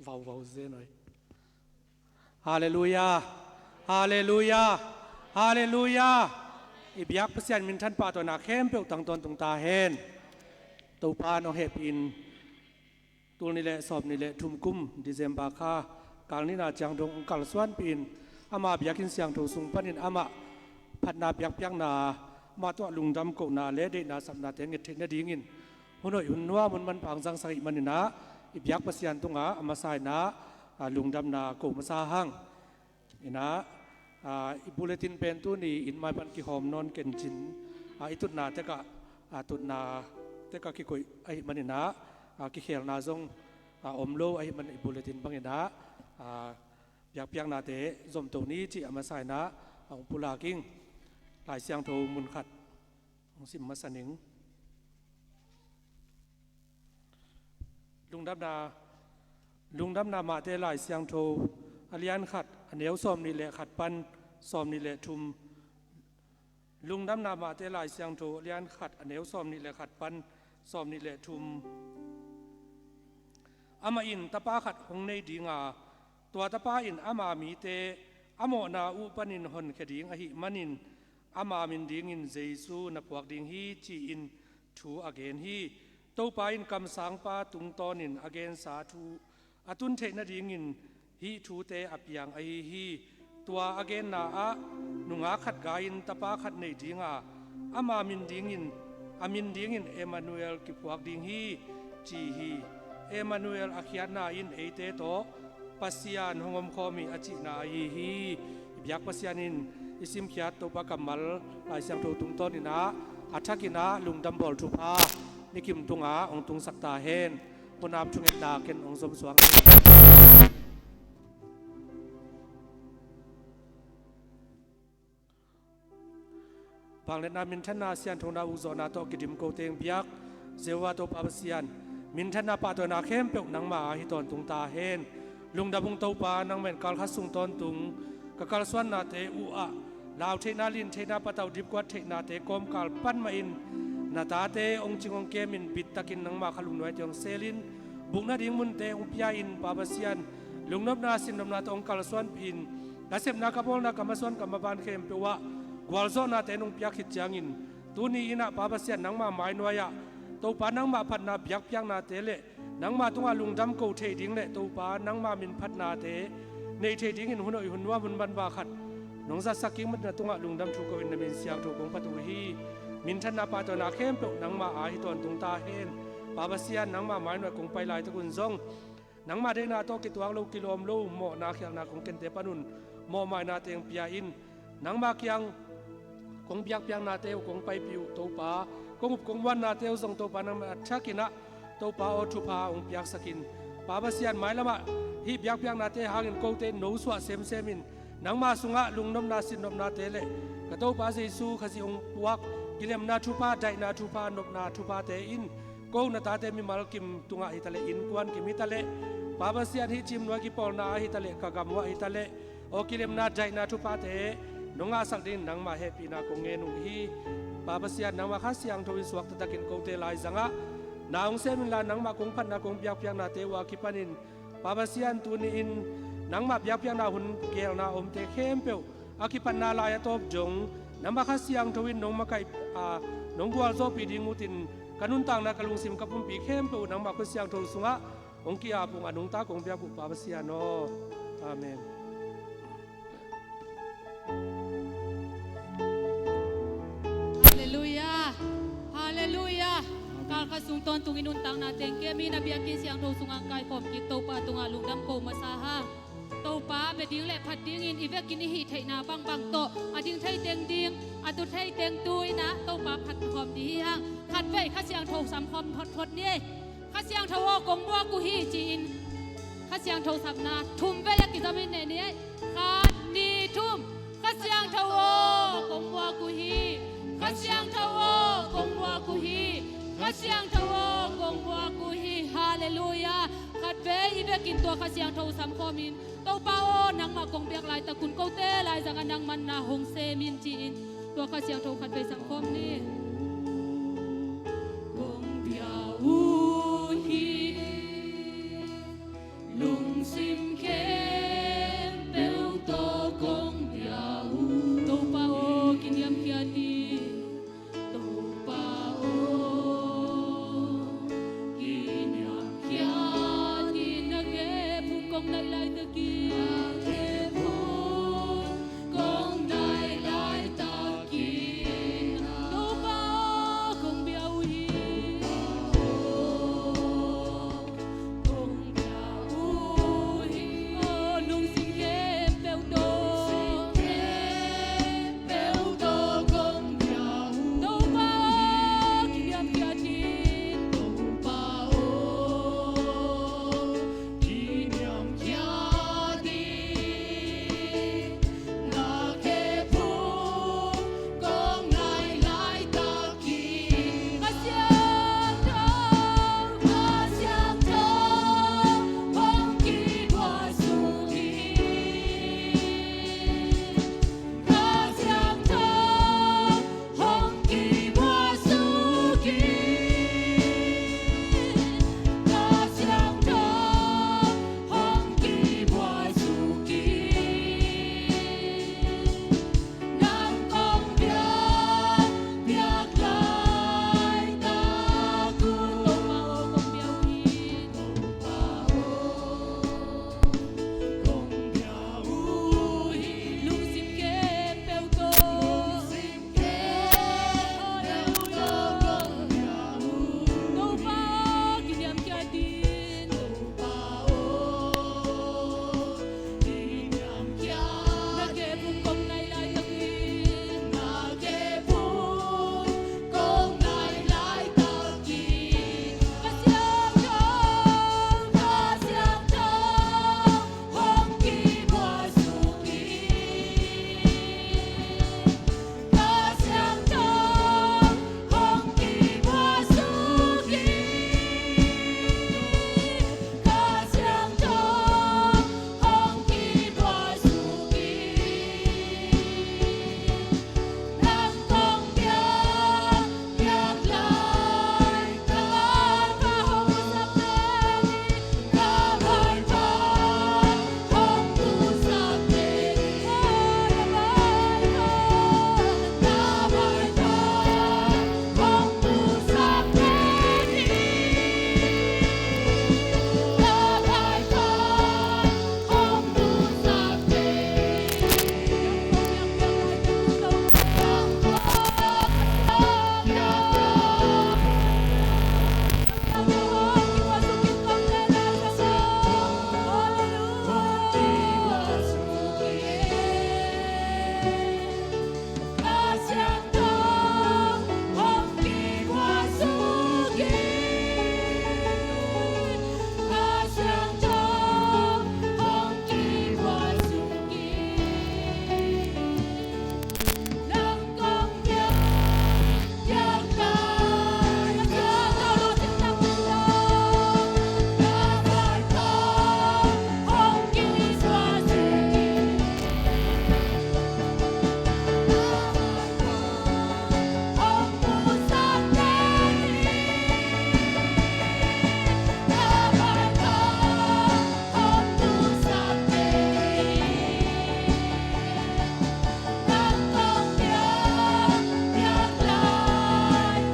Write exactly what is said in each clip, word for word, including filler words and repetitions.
Vauvau zen oi. Halleluia. Halleluia. Halleluia. I biak Pasian minthan pahtawina khempeuh tang tawntung ta hen. Topa nong hehpih in tul nih le sawm nih le thum kum December kha kal nihna ciang dong hong kalsuanpih in, ama biakinn siangtho sung panin amah phatna biakpiakna, amah tungah lungdam kohna le deihna sapnate nget theih nadingin hun hoih hun nuam hun manpha hong zangsak ahih maninah i biak Pasian tungah a masa inah, a, lungdamna ko masa hang. Inah, a, i bulletin pen tuni in mai pan kihawm nawn kencin, a, i tutna tekah, a, tutna tekah kikoih ahih maninah, a, kikhelna zong, a, om lo ahih man i bulletin banginah, a, biakpiaknate zomto ni cih a masa inah, a, hong pulak ing. Lai Siangtho mun khat hong sim masa ning. Lungdamna, Lungdamna Mahte Lai Siangtho a lian khat, a neu sawm nih le khat pan sawm nih le thum. Lungdamna Mahte Lai Siangtho a lian khat, a neu sawm nih le khat pan sawm nih le thum. Amah in tapa khat hong nei dinga, tua tapa in ama mite a mawhna uh panin honkhia ding ahih manin, ama min dingin Jesu na phuak ding hi, ci-in thu a gen hi. Topa in kamsangpa tungtawnin a gensa thu a tun theih nadingin hih thute a piang ahi hi. Tua a genna ah nungak khat gai-in tapa khat nei dinga, ama min dingin, a min dingin Emmanuel kiphuak ding hi, ci hi. Emmanuel a khiatna in eite tawh Pasian hong omkhawm hi a cihna ahi hi. I biak Pasian in i simkhiat Topa kammal Lai Siangtho tungtawninah a thakinah lungdam bawl thupha nikim tungah hong tungsak ta hen. Hunap thungetna ken hong zomsuang. Vangliatna minthanna sianthona ukzawhna tawh kidim ko teng biak Jehovah Topa Pasian, minthanna pahtawina khempeuh nangma a hi tawntung ta hen. Lungdam ung Topa, nangmah in kalkhat sung tawntung ka kalsuannate uh ah lau theihna, lin theihna, patauh dipkuat theihnate kawmkal pan mahin na tate hong cing hong kemin bittakin nangma kha lungnuaite hong selin bukna ding munte hong pia-in Pa Pasian, lungnopna sinnopna tawh hong kalsuanpih in ka sepna, ka bawlna, ka masuan, ka maban khempeuh ah gualzawhnate nong piak khit ciangin tuni innah Pa Pasian nangma mainuai-ah Topa nangmah phatna biakpiaknate le nangmah tungah lungdam ko thei ding le Topa nangma min phatnate nei thei dingin hun hoih hun nuam hun manpha khat nong zatsak kik manin na tungah lungdam thu ko-in na min siangtho kong phat uh hi. Minthanna pahtawina khempeuh nangma a hi tawntung ta hen. Pa Pasian, nangma mainuai kong pai laitakun zong nangma deihna tawh kituak lo, kilawm lo mawhna khialhna kong kente panun mawhmaina teng pia in. Nangma kiang kong biakpiaknate uh kong paipih uh Topa, kong up kong muannate uh zong Topa nangmah a thakinah Topa aw thupha hong piaksakin. Pa Pasian, mailamah hih biakpiaknate hangin kote nosuah semsemin nangma sungah lungnopna sinnopnate le ka Topa Jesu Khazih hong puak kilemna thupha, daihna thupha, nopna thuphate in ko na tate mimal kim tungah hitaleh, innkuan kim hitaleh, Pa Pasian hih cimnuai kipawlna ah hitaleh, ka gam uah hitaleh, aw kilemna daihna thuphate nong ngahsak dingin nangmah hehpihna kong ngen uh hi. Pa Pasian, nangmah Kha Siangtho in suak taktakin kote laizangah na hong sem inla nangmah kong phatna kong biakpiaknate uh a kipanin Pa Pasian, tuni-in nangmah biakpiakna hun geelna omte khempeuh a kipatna lai a tawp dong nangmah Kha Siangtho in nong makaih a, nong gualzawhpih ding utin ka nuntakna, ka lungsim, ka pumpi khempeuh uh nangmah Kha Siangtho sungah hong ki-ap ung, a nungta kong biak uh Pa Pasian aw. Amen. Tawntung i nuntakna teng kem in, a biakinn siangtho sungah kaikhawm kik Topa tungah lungdam ko masa hang. Topa bia ding le phat dingin i vekin i hih theihna bangbang tawh a ding thei teng ding, a tu thei teng tu in ah Topa phat khawm ding hi hang. Khatvei Kha Siangtho sam khawm photphot ni. Kha Siangtho aw, kong buak uh hi, ci-in Kha Siangtho sapna thum vei a kizom in nei ni ei. Khat, nih, thum. Kha Siangtho aw, kong buak uh hi. Kha Siangtho aw, kong buak uh hi. Kha Siangtho aw, kong buak uh hi. Halleluiah. Khatvei i vekin tua Kha Siangtho sam khawm in, Topa aw, nangmah kong biak laitakun kote laizangah nang manna hong sem in, ci-in tua Kha Siangtho khatvei sam khawm ni. Kong bia uh hi. Lungsim khempeuh tawh kong bia uh. Topa aw, kiniamkhiat in. Topa aw, kiniamkhiat in. Na khephung kong nai laitakin. Na khephung kong nai laitakin. Topa aw, kong bia uh hi. Kong bia uh hi. Aw, lungsim khempeuh tawh. Lungsim khempeuh tawh kong bia uh hi. Topa aw, kiniamkhiat in. Topa aw, kiniamkhiat in. Na khephung kong nai laitakin. Kha Siangtho, Kha Siangtho hong kibuak suk in. Kha Siangtho hong kibuak suk in. Kha Siangtho hong kibuak suk in. Nang kong biak, biak laitak uh. Topa aw, kong bia uh hi. Topa aw, kong bia uh hi. Lungsim khempeuh tawh. Lungsim khempeuh tawh kong bia uh. Topa aw, kiniamkhiat in. Topa aw, kiniamkhiat in. Na khephung kong nai laitakin. Na khephung kong nai laitakin. Kha Siangtho, Kha Siangtho hong kibuak suk in. Kha Siangtho hong kibuak suk in. Kha Siangtho hong kibuak suk in. Nang kong biak, biak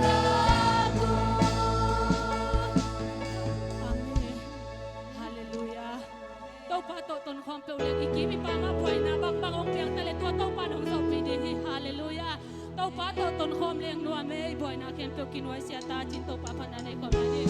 laitak uh. Amen. Halleluiah. Topa tawh tonkhawm peuh leng i kim i pam ah buaina bangbang hong piang ta leh tua Topa in hong zohpih ding hi. Halleluiah. Pa tawh tonkhawm leng nuam ei, buaina khempeuh kinuaisiah ta, cin Topa phatna nei khawm lai ni.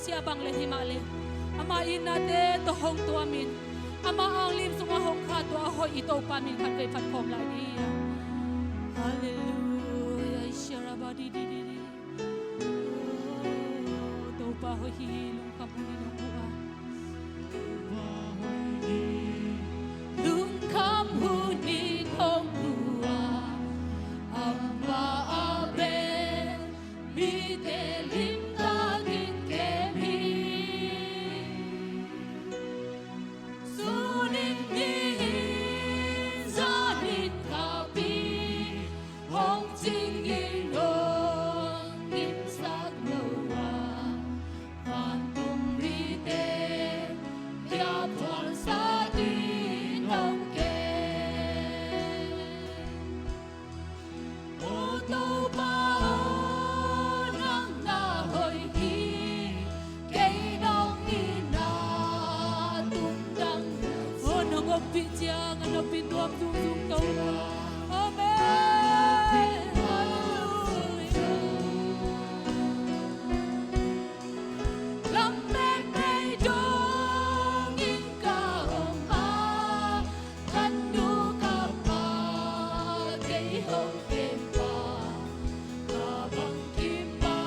Sia bang le himah le ama itnate tawh hong tuamin, ama anglim sungah hong kha tua a hoih i Topa min khat vei phat khawm lai ni. Halleluia. Isharabadidididi. Oh, Topa hoih hi, lungkham hun in hong uh a. Lungkham hun in hong uh a, amah a bel mite limtakin kem hi. Sunin nihin zanin kapi hong cingin hong kimsak lo a, vantung mite kia phuangsa ding hong kem. O Topa aw, nang na hoih hi, kei nong itna tungdang. O nong ompih ciang a nopin nuam zungzung to. Amen. Halleluia. Lamet nei dongin ka om a, ka nu ka pa kei hong kem pa, ka bangkim a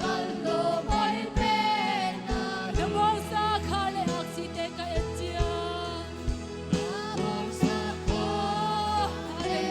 ka lawm hoih pen a. Na bawlsa kha le aksite ka et ciang, na bawlsa kha le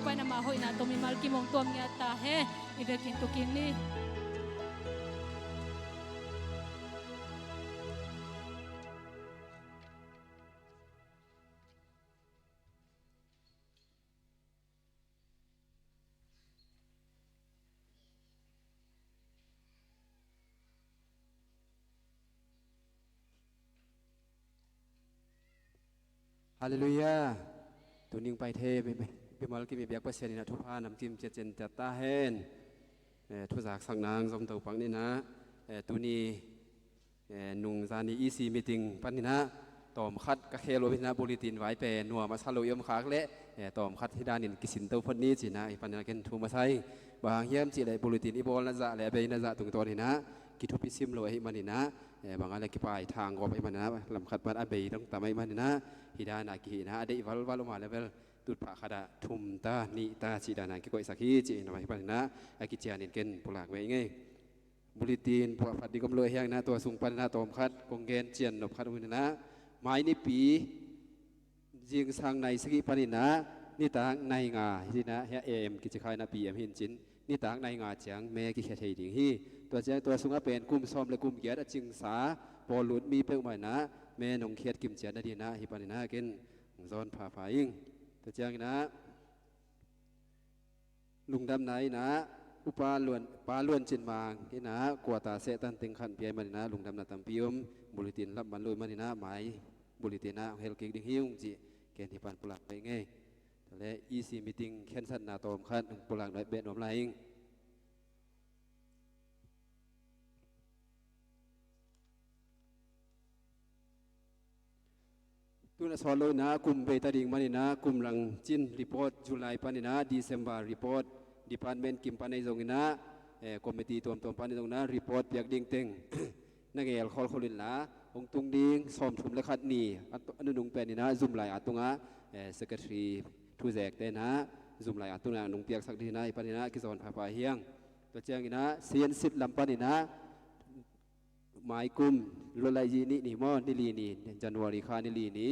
Pai na mah hoihna tawh mimal kim hong tuam ngiat ta hen. I vekin tu kik ni. Halleluiah. Tuni hong pai thei, mi, mi, mimal kim i biak Pasian in ah thupha namkim ciatciat ta hen. Eh, thuzaksak nang zom to pak ni in ah, eh, tuni, eh, nung zani E C meeting panin ah tawmkhat ka khel uh in ah bulletin vai pen nuam a sa lo i om khak leh, eh, tawmkhat hih danin kisin to phot ni ci in ah hih panin ah ken thu masa ing. Bang hang hiam cih leh bulletin i bawlna zah leh a beina zah tungtawn in ah kithupi sim lo ahih manin ah, eh, bang a leh kipai thang gawp ahih manin ah lam khat pan a bei dong tam ahih manin ah hih dan a kihihna a deih valval om a leh bel tutphah khat ah thum ta, nih ta cih dan a kikoihsak hi cih in ah hih panin ah a kician in ken pulak ve ing ei. Bulletin puahphat ding om lo hi hang in ah tua sung panin ah tawmkhat kong gen cian nop khat om in ah, Mai nipi zingsang nai sagih panin ah nitak nai nga hi in ah, hiah A M kici kha in ah P M hi in cin, nitak nai nga ciang me kikhia thei ding hi. Tua ciang tua sungah pen kum sawm le kum giat a cingsa pawl lut mi peuhmah in ah me nong khiat kim ciat nading in ah hih panin ah ken hong zawn phapha ing. Tua ciangin ah lungdamna in ah Upa Luan, Pa Luan Cin Mang in ah kuata sehtan teng khan pia ahih manin ah lungdamna tampi om. Bulletin lap man lo ahih manin ah mai bulletin ah hong hel kik ding hi ung cih ken hih pan pulak pah ing ei. Tua leh E C meeting khensatna tawmkhat hong pulak nuai beh nuam lai ing. Tun a sawt lo in ah kum bei ta ding manin ah kum lang cin report July panin ah December report department kim pan ahi zongin ah, eh, committee tuamtuam pan ahi zongin ah report piak ding teng na ngel kholkhol inla, hong tung ding sawmthum le khat ni a, a nunung pen in ah zumlai a tungah, eh, secretary thuzekte in ah zumlai a tungah nong piaksak ding in ah hih panin ah kizawn phapha hi hang. Tua ciangin ah siansit lam panin ah maikum lulaih zi nih ni maw, ni li ni, January kha ni li ni,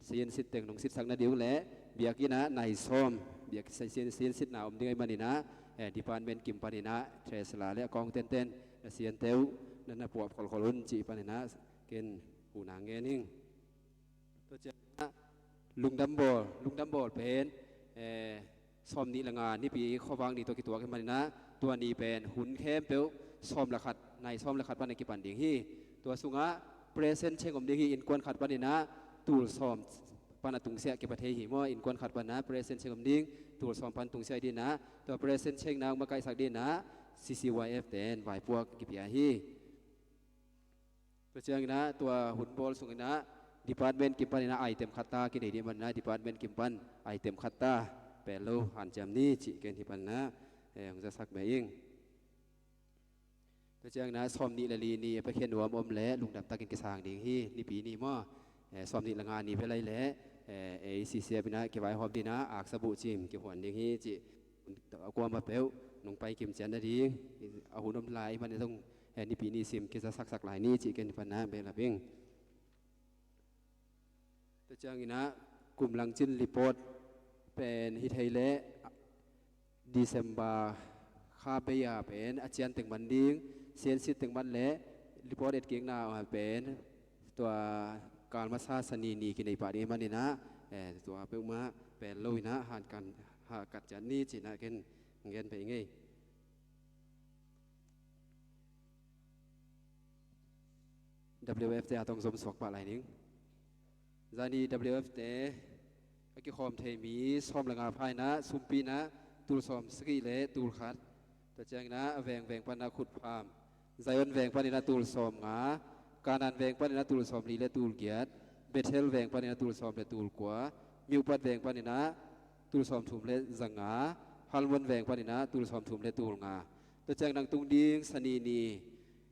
siansit teng nong sitsak nading uh leh biakinn ah nai sawm, biak, sian, siansitna om ding ahih manin ah, eh, department kim panin ah treasurer le a kawng tenten na siante uh na, na puap kholkhol un cih panin ah ken hun hong gen ing. Tua ciangin ah lungdam bawl, lungdam bawl pen, eh, sawmnih le nga nipi khuavak ni tawh kituak ahih manin ah tua ni pen hun khempeuh sawm le khat, nai sawm le khat pan a kipan ding hi. Tua sungah present cheng om ding hi, innkuan khat panin ah tul sawm pan a tungsiah kipan thei hi maw, innkuan khat pan ah present cheng om ding, tul sawm pan tungsiah ding in ah tua present chengna hong makaihsak ding in ah C C Y F ten vaipuak kipia hi. Tua ciangin ah tua hun bawl sungin ah department kim panin ah item khat ta kinei ding manin ah department kim pan item khat ta pel lo hanciam ni cih ken hih panin ah, eh, hong zasak mah ing. Tua ciangin ah sawmnih le li ni a piakhia nuam om leh lungdam takin kisang ding hi, nipi ni maw. Eh, sawmnih le nga ni bel ahih leh, eh, A C C F in ah kivaihawm ding in ah aksa buh cim kihuan ding hi cih, a kuamah peuh nong pai kim ciat nading a hun om lai ahih manin zong, eh, nipi ni sim kiza saksak lai ni cih ken hih panin ah behlap ing. Tua ciangin ah kum lang cin report pen hi thei leh December kha bei a pen a cian teng man ding, siansit teng man leh report etkikna a pen tua kal masa sani ni kinei pah ding ahih manin ah, eh, tua peuhmah pel lo in ah han kan, ha kat ciat ni cih in ah ken gen pah ing ei. W F te a tong zom suak pah lai ning. Zani W F te a kikhawm thei mi sawm le nga pha in ah sumpi in ah tul sawm sagih le tul khat. Tua ciangin ah a vengveng panin ah khutpham, Zion veng panin ah tul sawm nga, Kanaan veng panin ah tul sawm li le tul giat, Bethel veng panin ah tul sawm le tul kua, Miupat veng panin ah tul sawm thum le za nga, Halmon veng panin ah tul sawm thum le tul nga. Tua ciang nang tung ding sani ni,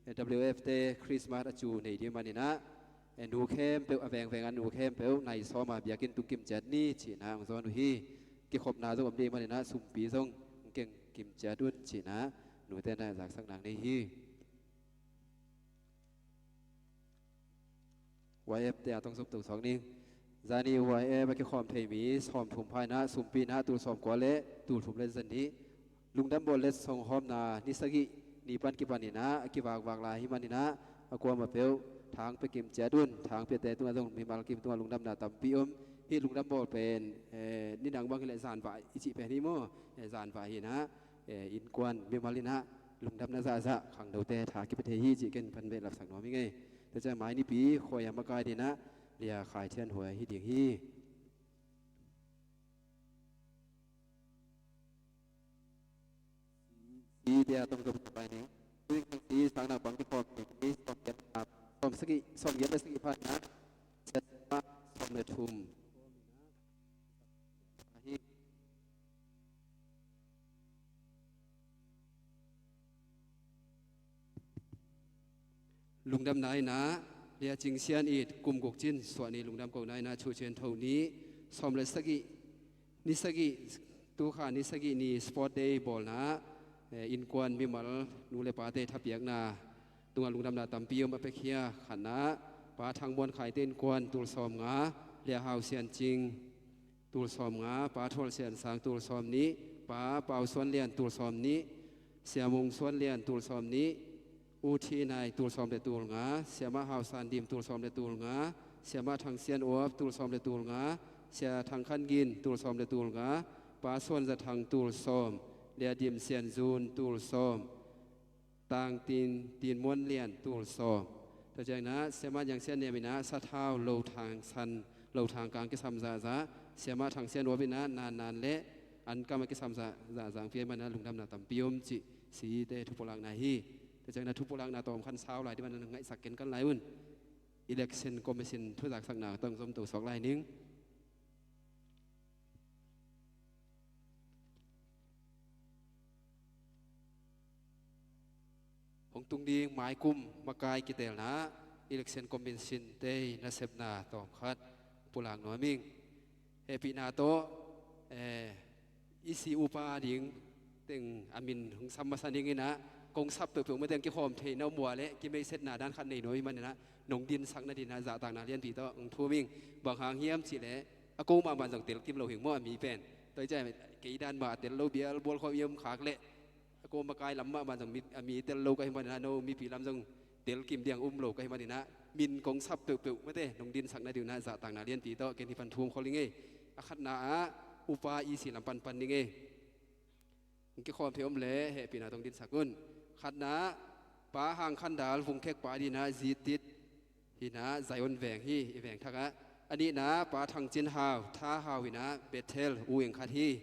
eh, W F te Christmas a cu nei ding manin ah, eh, nu khempeuh a vengveng a nu khempeuh nai sawm a biakinn tung kim ciat ni cih in ah hong zawn uh hi. Kikhopna zong om ding manin ah sumpi zong hong keng kim ciat un cih in ah nute in ah zaksak nang nei hi. Y F te a tong zom to suak ning. Zani Y M a kikhawm thei mi sawmthum pha in ah, sumpi in ah tul sawmkua le tul thum le zanih, lungdam bawl le sawng hawmna ni sagih ni pan kipan in ah a kivakvak lai hi man in ah, a kuamah peuh thang pia kim ciat un. Thang piate tungah zong mimal kim tungah lungdamna tampi om. Hih lungdam bawl pen, eh, ni dang bang hileh zanvah i cih pen hi maw? Eh, zanvah hi in ah, eh, innkuan mimal in ah lungdamna zahzah khangnote tha kipia thei hi cih ken pan behlapsak nuam hi ngei. Tua ciang mai nipi khuai a makai ding in ah Lia Khai Thian Huai hi ding hi. Si te a tong zom pai ning. Tuing khang si sang nang pang kikhawm ning. Sawm giat, sawm sagih, sawm giat le sagih pha in ah, siat pa sawm le thum. Ahi. Lungdamna in ah Lia Cing Sian It kum guk cin suah ni lungdam kohna in ah Chu Cian Tho ni sawm le sagih, ni sagih, tu kha ni sagih ni Sport Day bawlna, eh, innkuan mimal nu le pate thapiakna tungah lungdamna tampi om a pia khia. Khatna, Pa Thang Muan Khai te innkuan tul sawmnga, Lia Hau Sian Cing tul sawmnga, Pa Thual Sian Sang tul sawmnih, Pa Pau Suan Lian tul sawmnih, Sia Mung Suan Lian tul sawmnih, U Thi Nai tul sawm le tul nga, Siamah Hau San Dim tul sawm le tul nga, Siamah Thang Sian Uap tul sawm le tul nga, Sia Thang Khan Gin tul sawm le tul nga, Pa Suan Za Thang tul sawm, Lia Dim Sian Zun tul sawm, Tang Tin, Tin Muan Lian tul sawm. Tua ciang in ah Siamah Niang Sian Niam in ah sathau lo thang san, lo thang kang kisam zahzah, Siamah Thang Sian Uap in ah nan nan le an kam a kisam zah, zahzah pia man in ah lungdamna tampi om cih site thupulakna hi. Tua ciang in ah thupulakna tawm khan sau lai ding man in ah ngaihsak ken kan lai un. Election Commission thuzaksakna tawh zom to suak lai ning. Hong tung ding maikum makai kitelna, Election Commission te nasepna tawm khat pulak nuam ing. Hehpihna tawh, eh, E C upa ding teng a min hong sam masa ning in ah, kong sap peuhpeuh mah teng kikhawm theihna om uh a leh kimeisetna dan khat nei nuam hi man in ah, nong dinsak nading in ah zahtakna lianpi tawh hong thum ing. Bang hang hiam cih leh a ko mahmah zong tel kim lo hing maw a mi pen. Tua hi ciang kei dan mah a tel lo bial bual khawm i om khak leh a ko makai lam mahmah zong mi, a mi tel lo ka hi man in ah, no mipi lam zong tel kim ding um lo ka hi man in ah, min kong sap peuhpeuh mah te nong dinsak nading in ah zahtakna lianpi tawh ken hih pan thum khol ing ei. A khatna ah upa E C lam pan pan ning ei. Hong kikhawm thei om leh hehpihna tawh hong dinsak un. Khatna, Pa Hang Khan Dal Vung Khek pa ding in ah Zitit hi in ah Zion veng hi, i veng thak ah. A nihna, Pa Thang Cin Hau, Tha Hau hi in ah Bethel u eng khat hi.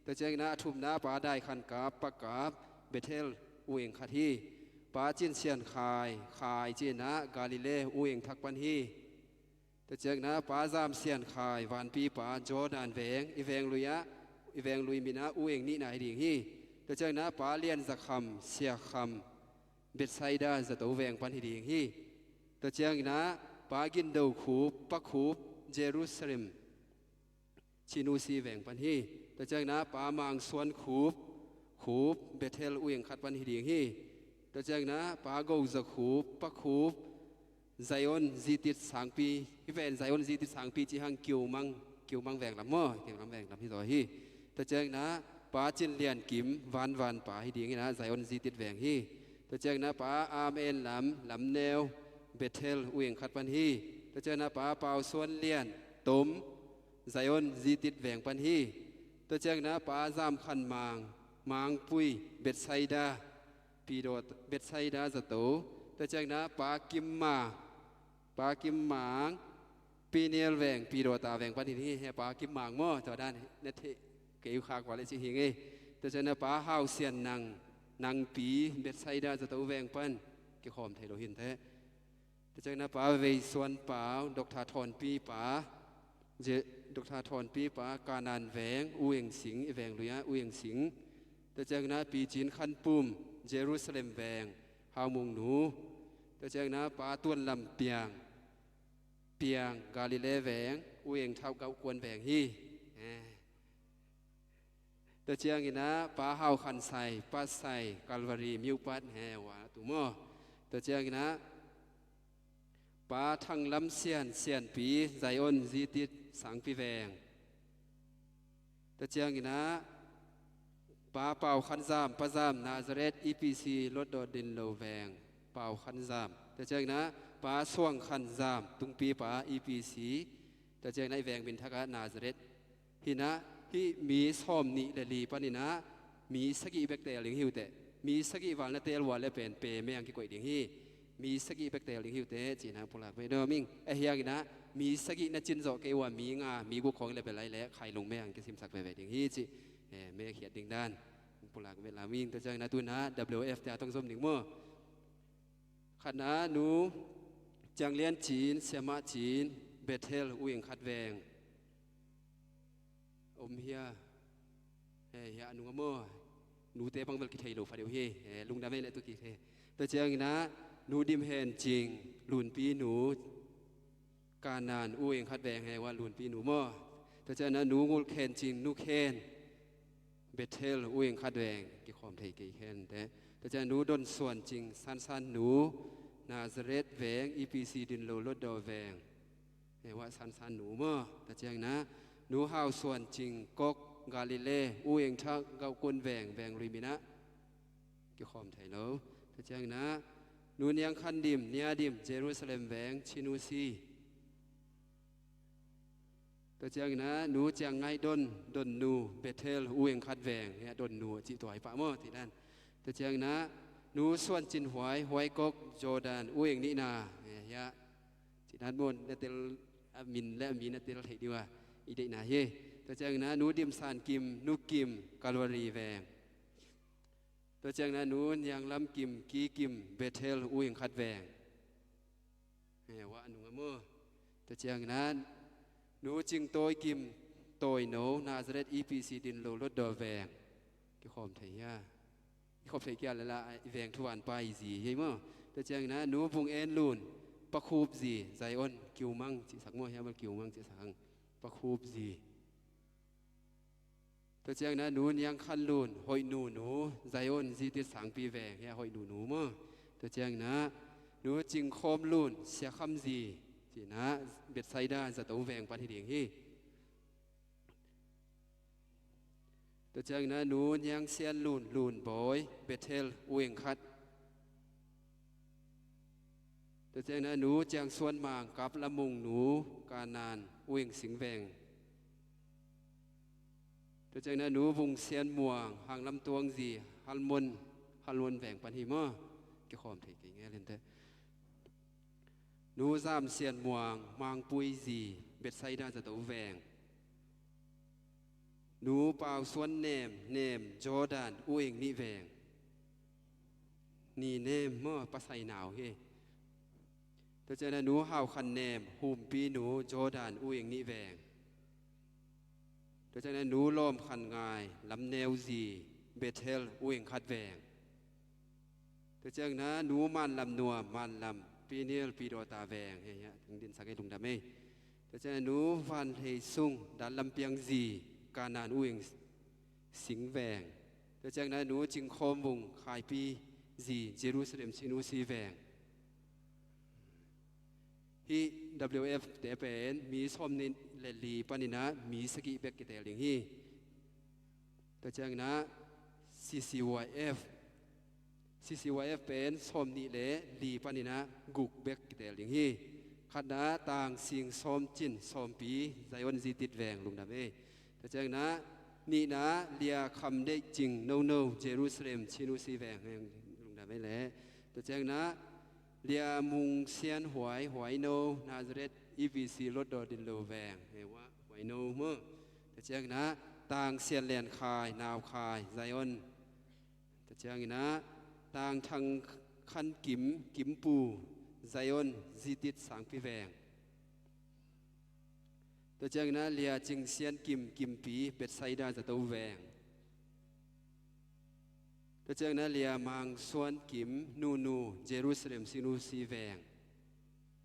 Tua ciang in ah a thumna, Pa Dai Khan Kap, Pa Kap, Bethel u eng khat hi. Pa Cin Sian Khai, Khai ci in ah Galilee u eng thak pan hi. Tua ciang in ah Pa Zam Sian Khai, Vanpi pa, Jordan veng, i veng lui ah, i veng lui min ah u eng nihna hi ding hi. Tua ciang in ah Pa Lian Za Kham, Sia Kham, Bethsaida zato veng pan hi ding hi. Tua ciang in ah Pa Gin Do Khup, Pa Khup, Jerusalem, Chinusi veng pan hi. Tua ciang in ah Pa Mang Suan Khup, Khup, Bethel u eng khat pan hi ding hi. Tua ciang in ah Pa Go Za Khup, Pa Khup, Zion Zitit Sangpi, hih pen Zion Zitit Sangpi cih hang Kiumang, Kiumang veng lam maw, Kiumang veng lam hi zaw hi. Tua ciang in ah Pa Cin Lian Kim, Van Van pa hi ding in ah Zion Zitit veng hi. Tua ciang in ah Pa Am En Lam, Lam Neu, Bethel u eng khat pan hi. Tua ciang in ah Pa Pau Suan Lian, Tom, Zion Zitit veng pan hi. Tua ciang in ah Pa Zam Khan Mang, Mangpui, Bethsaida, Pi Daw, Bethsaida zato. Tua ciang in ah Pa Kim Ma, Pa Kim Mang, Peniel veng, Pi Daw ta veng pan hi hi, he Pa Kim Mang maw, tua dan na thei kei uh khak ua leh ci hi ngei. Tua ciang in ah Pa Hau Sian Nang, Nangpi, Bethsaida zato veng pan kikhawm thei lo hi inteh. Tua ciang in ah Pa Vei Suan Pau, Doctor Thawnpi pa, Je-, Doctor Thawnpi pa, Kanaan veng, u eng sing, i veng lui ah u eng sing. Tua ciang in ah Pi Cin Khan Pum, Jerusalem veng, Hau Mung nu. Tua ciang in ah Pa Tuan Lam Piang, Piang, Galilee veng, u eng thak ah u kuan veng hi. Eh. Tua ciang in ah Pa Hau Khan Sai, Pa Sai, Calvary, Miupat, he, ua tu maw. Tua ciang in ah Pa Thang Lam Sian, Sianpi, Zion Zitit Sangpi veng. Tua ciangin ah Pa Pau Khan Zam, Pa Zam, Nazareth E P C Lotdaw Dinlo veng, Pau Khan Zam. Tua ciangin ah Pa Suang Khan Zam, Tungpi Pa, E P C. Tua ciangin ah i veng min thak ah Nazareth hi-in ah, hih mi sawm nih le li panin ah mi sagih bek teel ding hi uh teh. Mi sagih val na teel uh a leh pen pe meng kikoih ding hi. Mi sagih bek teel ding hi uh teh, ci-in ah pulak beh nuam ing. Ahih hangin ah mi sagih na cin zawh kei uh a, mi nga, mi guk khawng leh bel lai leh khailung meng kisimsak veve ding hi, cih, eh, mekhiat ding dan pulak beh lam ing. Tua ciangin ah tu-in ah W F te a tong zom ding maw. Khatna, Nu Ciang Lian Cin, Siamah Cin, Bethel, U Eng Khat Veng. Om hia? He, hia nung a maw? Nute bang bel kithei lo pha deuh hi. He, lungdam ei leh tu kithei. Tua ciangin ah Nu Dim Hen Cing, Lunpi Nu, Kanan, U Eng Khat Veng, he, hua Lunpi Nu maw. Tua ciangin ah Nu Ngulh Khen Cing, Nu Khen, Bethel, U Eng Khat Veng, kikhawm thei kei khen teh. Tua ciangin Nu Don Suan Cing, Sansan Nu, Nazareth Veng, E P C Dinlo Lotdaw Veng. He, hua Sansan Nu maw. Tua ciangin ah Nu Hau Suan Cing, Kok, Galilee, U Eng Thak, Gauhkun Veng, Veng Lui Min ah kikhawm thei lo. Tua ciangin ah Nu Niang Khan Dim, Nia Dim, Jerusalem Veng, Chin U C. Tua ciangin ah Nu Ciang Ngaih Don, Don Nu, Bethel, U Eng Khat Veng, hia Don Nu a cih tua hi pah maw, cih dan. Tua ciangin ah Nu Suan Cin Huai, Huai Kok, Jordan, U Eng Nihna, hia, hia, cih dan maw, na tel, a min leh a mi na tel theih ding uh a, i deihna hi. Tua ciangin ah Nu Dim San Kim, Nu Kim, Calvary Veng. Tua ciangin ah Nu Niang Lam Kim, Ki Kim, Bethel, U Eng Khat Veng. He, hua a nung a maw. Tua ciangin ah Nu Cing Tawi Kim, Tawi No, Nazareth E P C Dinlo Lotdaw Veng. Kikhawm thei hia? I khawm thei kei leh la, i veng thuvan pai zi hi maw. Tua ciangin ah Nu Vung En Lun, Pa Khup Zi, Zion, Kiu Mang cihsak maw, hia bel Kiu Mang cihsak hang. Pa Khup Zi. Tua ciangin ah Nu Niang Khan Lun, Hoih Nu Nu, Zion, Zitit Sangpi Veng, hia Hoih Nu Nu maw. Tua ciangin ah Nu Cing Khawm Lun, Sia Kham Zi, ci-in ah Bethsaida Zato Veng pan hi ding hi. Tua ciangin ah Nu Niang Sian Lun, Lun Bawi, Bethel, U Eng Khat. Tua ciangin ah Nu Ciang Suan Mang, Kap Lam Mung Nu, Kanan, U Eng Sing Veng. Tua ciangin ah Nu Vung Sian Muang, Hang Lam Tuang Zi, Halmon, Halmon Veng pan hi maw. Kikhawm thei kei nge lente. Nu Zam Sian Muang, Mangpui Zi, Bethsaida Zato Veng. Nu Pau Suan Nem, Nem, Jordan, U Eng Nih Veng. Ni Nem maw, pasai nau hi. Tua ciangin ah Nu Hau Khan Nem, Humpi Nu, Jordan, U Eng Nih Veng. Tua ciangin ah Nu Lawm Khan Ngai, Lam Neu Zi, Bethel, U Eng Khat Veng. Tua ciangin ah Nu Man Lam Nuam, Man Lam, Peniel, Pidawta Veng, hia, hia, teng dinsak ei, lungdam ei. Tua ciangin ah Nu Van Hlei Sung, Dan Lam Piang Zi, Kanan, U Eng Sing Veng. Tua ciangin ah Nu Cing Khawm Vung, Khaipi Zi, Jerusalem, Chin U C Veng. Hih W F te pen mi sawm nih le li panin ah mi sagih bek kiteel ding hi. Tua ciangin ah C C Y F, C C Y F pen sawm nih le li panin ah guk bek kiteel ding hi. Khatna, Tang Sing Sawm Cin, Sawmpi, Zion, Zitit Veng, lungdam ei. Tua ciangin ah nihna, Lia Kham Deih Cing, Nono, Jerusalem, Chin U C Veng, lungdam ei leh. Tua ciangin ah Lia Mung Sian Huai, Huai No, Nazareth E P C Lotdaw Dinlo Veng, he, hua Huai No maw. Tua ciangin ah Tang Sian Lian Khai, Nau Khai, Zion. Tua ciangin ah Tang Thang Khan Kim, Kim Pu, Zion, Zitit Sangpi Veng. Tua ciangin ah Lia Cing Sian Kim, Kimpi, Bethsaida Zato Veng. Tua ciangin ah Lia Mang Suan Kim, Nunu, Jerusalem, Chin U C Veng.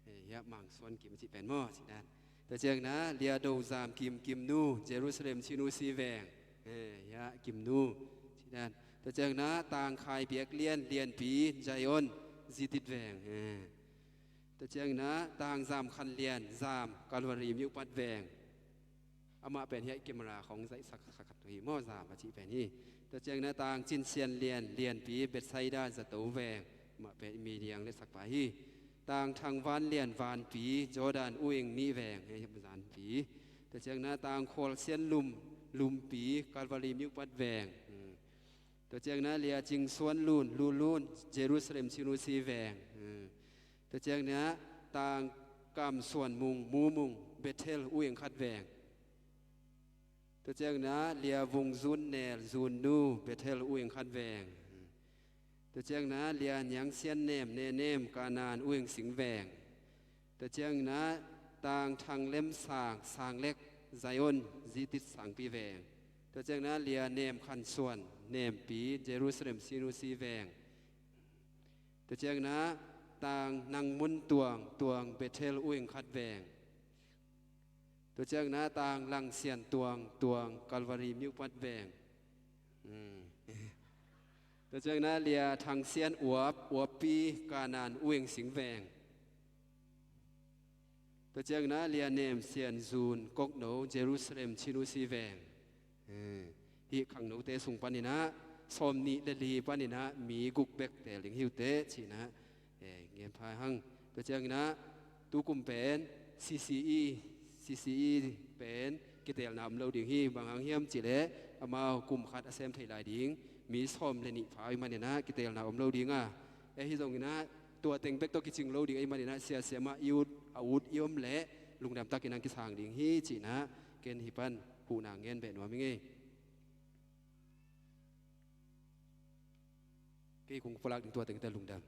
He, hia Mang Suan Kim cih pen maw, cih dan. Tua ciangin ah Lia Do Zam Kim, Kim Nu, Jerusalem, Chin U C Veng. He, hia Kim Nu, cih dan. Tua ciangin ah Tang Khai Biak Lian, Lianpi, Zion, Zitit Veng. He. Tua ciangin ah Tang Zam Khan Lian, Zam, Calvary, Myohpat Veng. Amah pen hiah camera khawng zaihsak khat uh hi maw, Zam a cih pen hi. Tua ciangin ah Tang Cin Sian Lian, Lianpi Bethsaida zato veng, amah pen i media hong letsakpa hi. Tang Thang Van Lian, Vanpi, Jordan U Eng Nih veng, hei, Zanpi. Tua ciangin ah Tang Khual Sian Lum, Lumpi, Calvary Myo Pat veng. Hmm. Tua ciangin ah Lia Cing Suan Lun, Lulun, Jerusalem Chin U C veng. Hmm. Tua ciangin ah Tang Kam Suan Mung, Mumung, Bethel U Eng Khat veng. Tua ciangin ah Lia Vung Zun Nel, Zunnu, Bethel U Eng Khat veng. Tua ciangin ah Lia Niang Sian Nem, Nenem, Kanaan U Eng Sing veng. Tua ciangin ah Tang Thang Lem Sang, Sang Lek, Zion, Zitit Sangpi veng. Tua ciangin ah Lia Nem Khan Suan, Nempi, Jerusalem Chin U C veng. Tua ciangin ah Tang Nang Mun Tuang, Tuang, Bethel U Eng Khat veng. Tua ciangin ah Tang Lang Sian Tuang, Tuang, Calvary Myo Pat veng. Hmm. Tua ciangin ah Lia Thang Sian Uap, Uappi, Kanaan U Eng Sing veng. Tua ciangin ah Lia Nem Sian Zun, Kokno, Jerusalem Chin U C veng. Eh, hih khangnote sung panin ah sawmnih le li panin ah mi guk bek teel ding hi uh teh, ci-in ah, eh, gen pha hang. Tua ciangin ah tukum pen C C E, C C E pen kiteelna om lo ding hi. Bang hang hiam cih leh amau kum khat a sem thei lai ding mi sawm le nih pha ahih manin ah kiteelna om lo ding a, eh, ahi zongin ah tua teng bek tawh kicing lo ding ahih manin ah, sia siamah i ut, a ut i om leh lungdam takin hong kisang ding hi, ci-in ah ken hih pan huhna ngen beh nuam ing ei. Kei kong pulak ding tua teng teh, lungdam.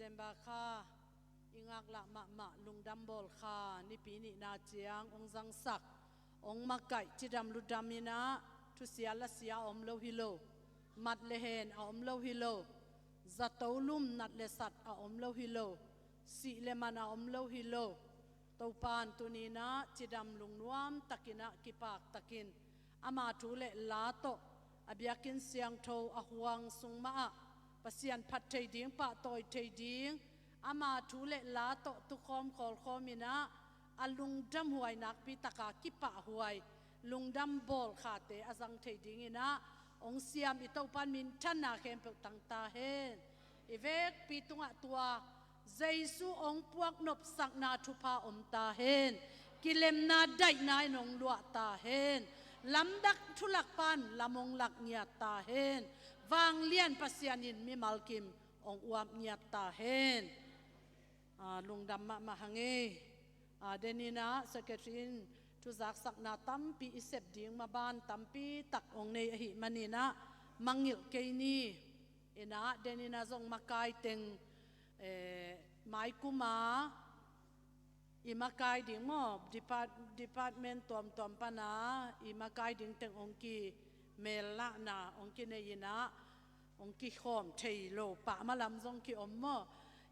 December kha i ngaklah mahmah lungdam bawl kha nipi nihna ciang hong zangsak, hong makaih cidam ludam in ah, thusia lasia a om lo hi lo, mat le hen a om lo hi lo, zato lum nat le sat a om lo hi lo, sih le man a om lo hi lo. Topa'n tuni in ah cidam lungnuam takin ah, kipak takin ama thu le la tawh a biakinn siangtho a huang sung mah ah Pasian phat thei ding, pahtawi thei ding, ama thu le la tawh tukhawm khawlkhawm in ah, a lungdam huai nakpi taka kipahhuai lungdam bawl khate a zang thei ding in ah, hong siam i Topa'n minthanna khempeuh tang ta hen. I vekpi tungah tua Jesu hong puak nopsakna thupha om ta hen. Kilemna daihna in hong luah ta hen. Lamdang thulakpa'n lam hong lak ngiat ta hen. Vanglian Pasian in mimal kim hong uap ngiat ta hen. Ah, lungdam mahmah hang ei. Ah, den in ah secretary in thuzaksakna tampi i sep ding maban tampi tak hong nei ahih manin ah mangngilh kei ni. In ah den in ah zong makai teng, eh, maikum a i makai ding maw, depart-, department tuamtuam pan a i makai ding teng hong kimelnahna hong kinei in ah, hong kikhawm thei lo pah mah lam zong kiom maw.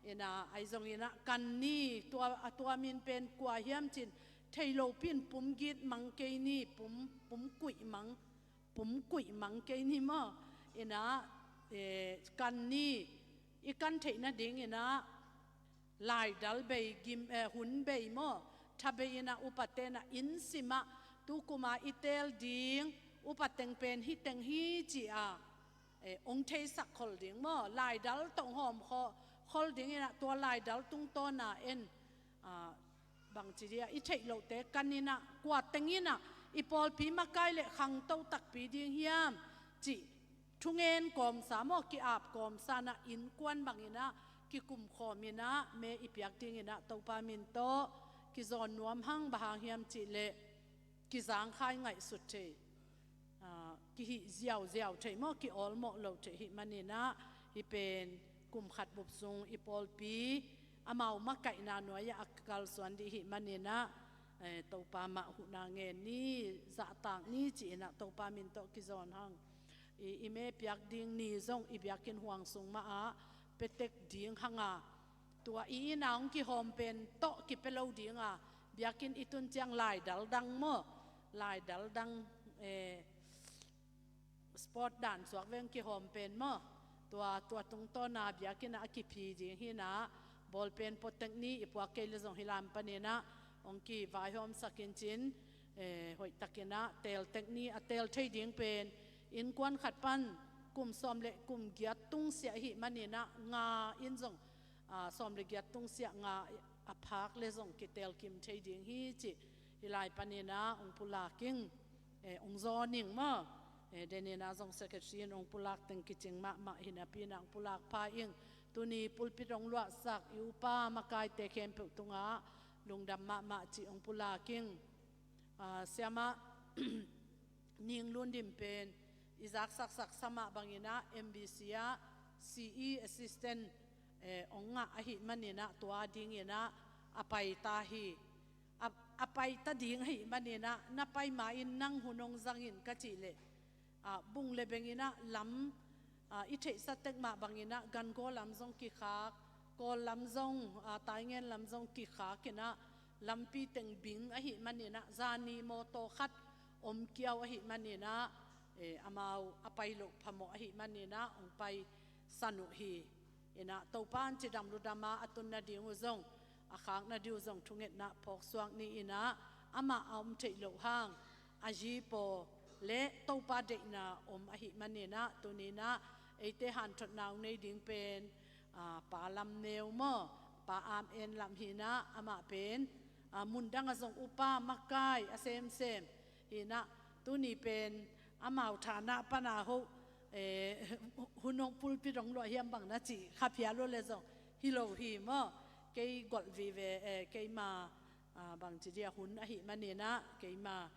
In ah ahi zongin ah kan ni, tua, a tua min pen kua hiam cin, thei lopi in pum git mang kei ni, pum, pum kuih mang, pum kuih mang kei ni maw. In ah, eh, kan ni, i kan theih nading in ah laidal bei, gim, eh, hun bei maw, tha bei in ah upate'n ah inn sim ah, tu kum a i teel ding upa teng pen hih teng hi ci a, eh, hong theisak khol ding maw, laidal tawh hong hawm kho-, khol ding in ah, tua laidal tungtawn a en, ah, bangci dia i theih lohte kan in ah, kua teng in ah i pawlpi makai le khangto takpi ding hiam cih thungen kawmsa maw, ki-ap kawmsa in ah, innkuan bang in ah kikum khawm in ah, me i piak ding in ah Topa min tawh kizawn nuam hang. Bang hang hiam cih leh kizangkhai ngaihsut thei, ah, kihih ziauziau thei maw, ki-awlmawh lo thei ahih manin ah, hih pen kum khat bup sung i pawlpi amau makaihna nuai ah a kalsuan ding ahih manin ah, eh, Topa mah huhna ngen ni, zahtak ni ci in ah Topa min tawh kizawn hang. I, i me piak ding ni zong i biakinn huang sung mah ah pia tek ding hang a, tua i inn a hong kihawm pen tawh kipia lo ding a, biakinn i tun ciang laidal dang maw, laidal dang, eh, sport dan suak veng kihawm pen maw, tua, tua tungtawn a biakinn ah a kiphi ding hi in ah, bawlpen pua tek ni, i puak kei le zong hih lam panin ah hong kivaihawmsak in cin, eh, hoih takin ah teel tek ni. A teel thei ding pen innkuan khat pan kum sawm le kum giat tungsiah ahih manin ah, nga in zong, ah, sawm le giat tungsiah nga a phak le zong kiteel kim thei ding hi cih hih lai panin ah hong pulak ing. Eh, hong zawn ing maw. Eh, den in ah zong secretary in hong pulak teng kicing mahmah hi napi in ah hong pulak pha ing. Tuni pulpit hong luahsak i upa makaite khempeuh tungah lungdam mahmah cih hong pulak ing. Ah, siamah Ning Lun Dim pen i zaksaksak sa mah bangin ah M B C ah C E assistant, eh, hong ngah ahih manin ah tua dingin ah a pai ta hi. A, a pai ta ding ahih manin ah, na pai ma-in nang hun hong zang in ka cih leh, ah, bung le beng in ah lam, ah, i theihsa tek mah bangin ah, Gangaw lam zong kikhak, Kawl lam zong, ah, Taingen lam zong kikhak in ah, lampi teng bing ahih manin ah, zani mawtaw khat om kiau ahih manin ah, eh, amau a pai loh phamawh ahih manin ah, hong paisan uh hi. In ah Topa in cidam ludam a, a tun nading uh zong, a khak nading uh zong thungetna phawksuak ni in ah, amah a om theih loh hang a zi paw le Topa deihna om ahih manin ah, tuni in ah eite hanthotna hong nei ding pen, ah, Pa Lam Neu maw, Pa Am En Lam hi in ah, amah pen, ah, mundang ah zong upa makai a semsem hi in ah, tuni pen amau thana pana hoh, eh, hun hong pulpit hong luah hiam bang na cih kha phial uh le zong hi lo hi maw. Kei golh vive, eh, keima, ah, bangci dia hun ahih manin ah, keima,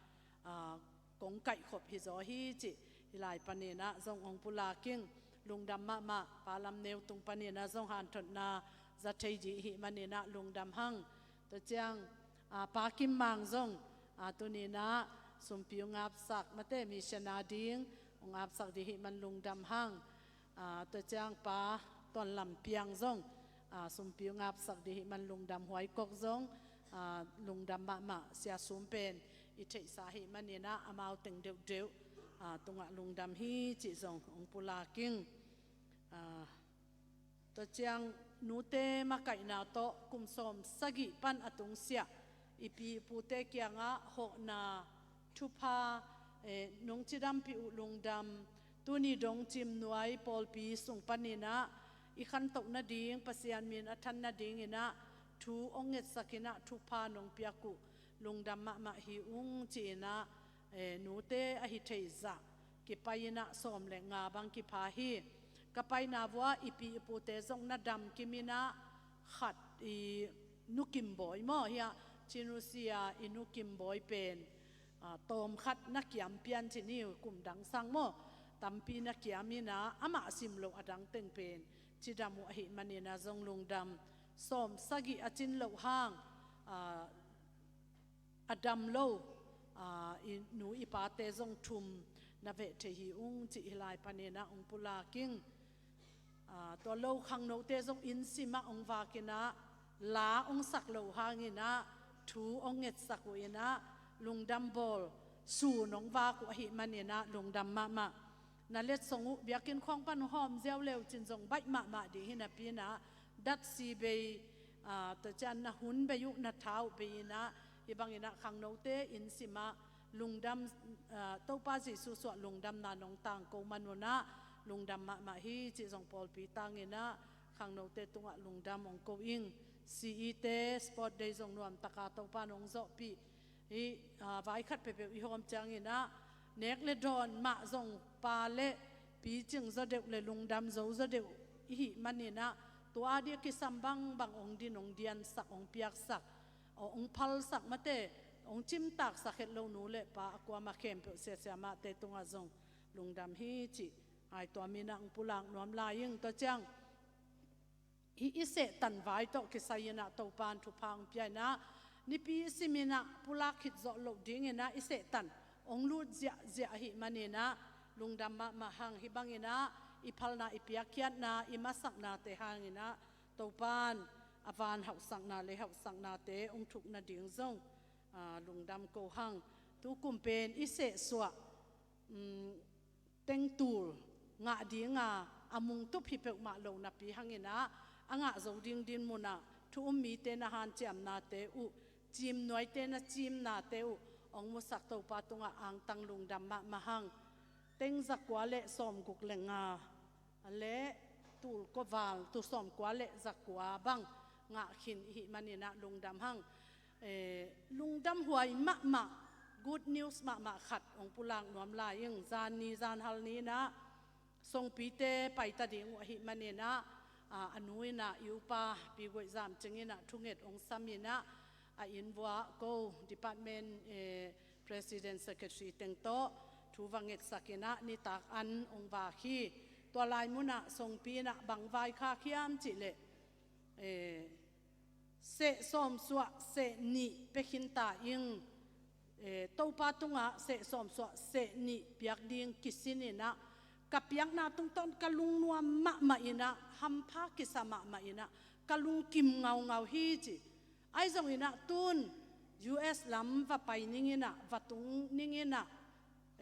ah, kong kaihkhop hi zaw hi cih hih lai panin ah zong hong pulak ing. Lungdam mahmah, Pa Lam Neu tung panin ah zong hanthotna za thei dih hih maninah lungdam hang. Tua ciang, a, Pa Kim Mang zong, a, tuninah sumpi ung apsak mate, missionary ding ung apsak dih hih man lungdam hang. A, tua ciang Pa Tuan Lam Piang zong, a, sumpi ung apsak dih hih man lungdam, Huai Kok zong, a, lungdam mahmah, Sia Sum pen i theihsa hih maninah amau teng deuhdeuh, a, tungah lungdam hi cih zong ung pulak ing. A, Tua ciang nute makaihna tawh kum sawm sagih pan a tungsiah i pi i pute kiangah hawhna thupha, eh, nong cidampih uh lungdam. Tuni dong Ciimnuai pawlpi sung paninah i khantoh nading, Pasian min a than nadinginah thu ong ngetsakinah thupha nong piak uh lungdam mahmah hi ung ci-inah, eh, nute ahi thei zah kipai inah sawm le nga bang kipha hi. Ka paina vuah i pi i pute zong na dam kim inah khat i Nu Kim Bawi maw, hiah Chin U C a i Nu Kim Bawi pen, a, tawm khat na kiam pian ci ni, kum dang sang maw, tampi na kiam inah amah sim loh a dang teng pen cidam uh ahih maninah zong lungdam. Sawm sagih a cin loh hang, a, a dam lo, a, i nu i pate zong thum na veh thei hi ung cih hih lai paninah ung pulak ing. A, tua lo khangnote zong inn simah ong vakinah la ong sak loh hanginah thu ong ngetsak uh inah lungdam bawl sun ong vak uh ahih maninah lungdam mahmah. Na letsong uh biakinn khawng pan hawm ziau leu cin zong baih mahmah ding hi napi inah datsi bei, a, tua ciang na hun bei uh, na tha uh bei inah, hih banginah khangnote inn simah lungdam, a, Topa Jesu suah lungdamna nong tangko man unah lungdam mahmah hi cih zong pawlpi tanginah khangnote tungah lungdam ong ko ing. C E te sport day zong nuamtaka Topa nong zawhpih. Hih, a, vai khat peuhpeuh i hawm cianginah nek le dawn mah zong pa le pi cing zaw deuh le lungdam zo zaw deuh i hih maninah tua a dia kisam bangbang ong din, ong diansak, ong piaksak, ong phalsak mate, ong cimtaksak het lo nu le pa a kuamah khempeuh, sia siamahte tungah zong lungdam hi cih ngaihtuam inah ong pulak nuam lai ing. Tua ciang hih i sehtan vai tawh kisai inah Topa in thupha ong pia inah nipi i sim inah pulak khit zawh loh dinginah i sehtan ong lut ziahziah ahih maninah lungdam mahmah hang. Hih banginah i phalna, i piakkhiatna, i masaknate hanginah Topa in a van hauhsakna le hauhsaknate ong thuk nading zong, a, lungdam ko hang. Tukum pen i sehsuah, um, tengtul ngah dinga a mungtup hi peuhmah lo napi hanginah a ngah zo ding dinmunah thu um mite na hanciamnate uh, Ciimnuaite na cimnate uh ong musak Topa tungah angtang lungdam mahmah hang. Teng zakua le sawmguk le nga le tul kua val, tul sawmkua le zakua bang ngah khin i hih maninah lungdam hang. Eh, lungdamhuai mahmah, good news mahmah khat ong pulak nuam lai ing. Zan ni, zan hal ni inah Songpite paita ding uh ahih maninah, a, a nu inah i upa Pi Guaih Zam Cing inah thunget ong sam inah a inn vuah ko department, eh, president, secretary teng tawh thu va ngetsak inah nitak an ong vak hi. Tua lai munah Songpi inah bang vaikhak hiam cihleh, eh, seh sawmsuah seh nih pia khinta ing. Eh, Topa tungah seh sawmsuah seh nih piak ding kisin inah ka piakna tungtawn ka lungnuam mahmah inah, hampha kisa mahmah inah ka lungkim ngaungau hi ci. Ahi zong inah tun U S lam va pai ning inah, va tung ning inah,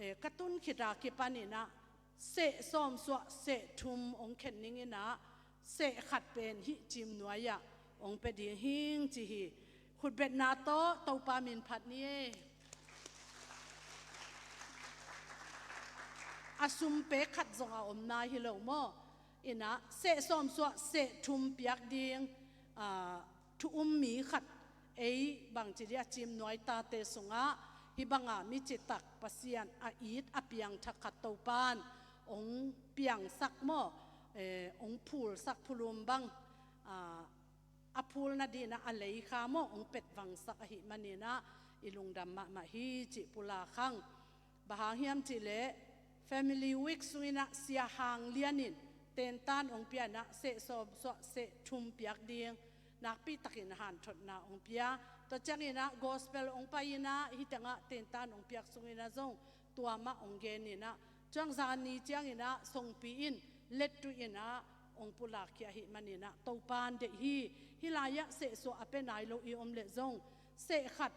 eh, ka tun khita kipan inah seh sawmsuah seh thum ong khen ning inah seh khat pen hih Ciimnuai ah ong pia ding hing ci hi. Khutbetna tawh Topa min phat ni e. A sum pek khat zong a om nai hi lo maw? Inah seh sawmsuah seh thum piak ding, a, thu um mi khat, ei bangci dia Ciimnuai tate sungah hih banga mi citak Pasian a it a piangthak khat Topa in ong piangsak maw, eh, ong phulsak phulum bang, a, a phul nadinah a leikha maw ong petvangsak ahih maninah i lungdam mahmah hi cih pulak hang. Bang hang hiam cihleh Family Week sunginah Sia Hang Lian in tentan hong pia inah seh sawm suah seh thum piak ding nakpi takin hanthotna hong pia. Tua cianginah gospel hong pai inah hih tengah tentan hong piak sunginah zong tua mah hong gen inah, ciang zani cianginah songpi in lettuh inah hong pulakkhia ahih maninah Topan deih hi. Hih lai-ah seh suah a pia nai lo i om leh zong seh khat,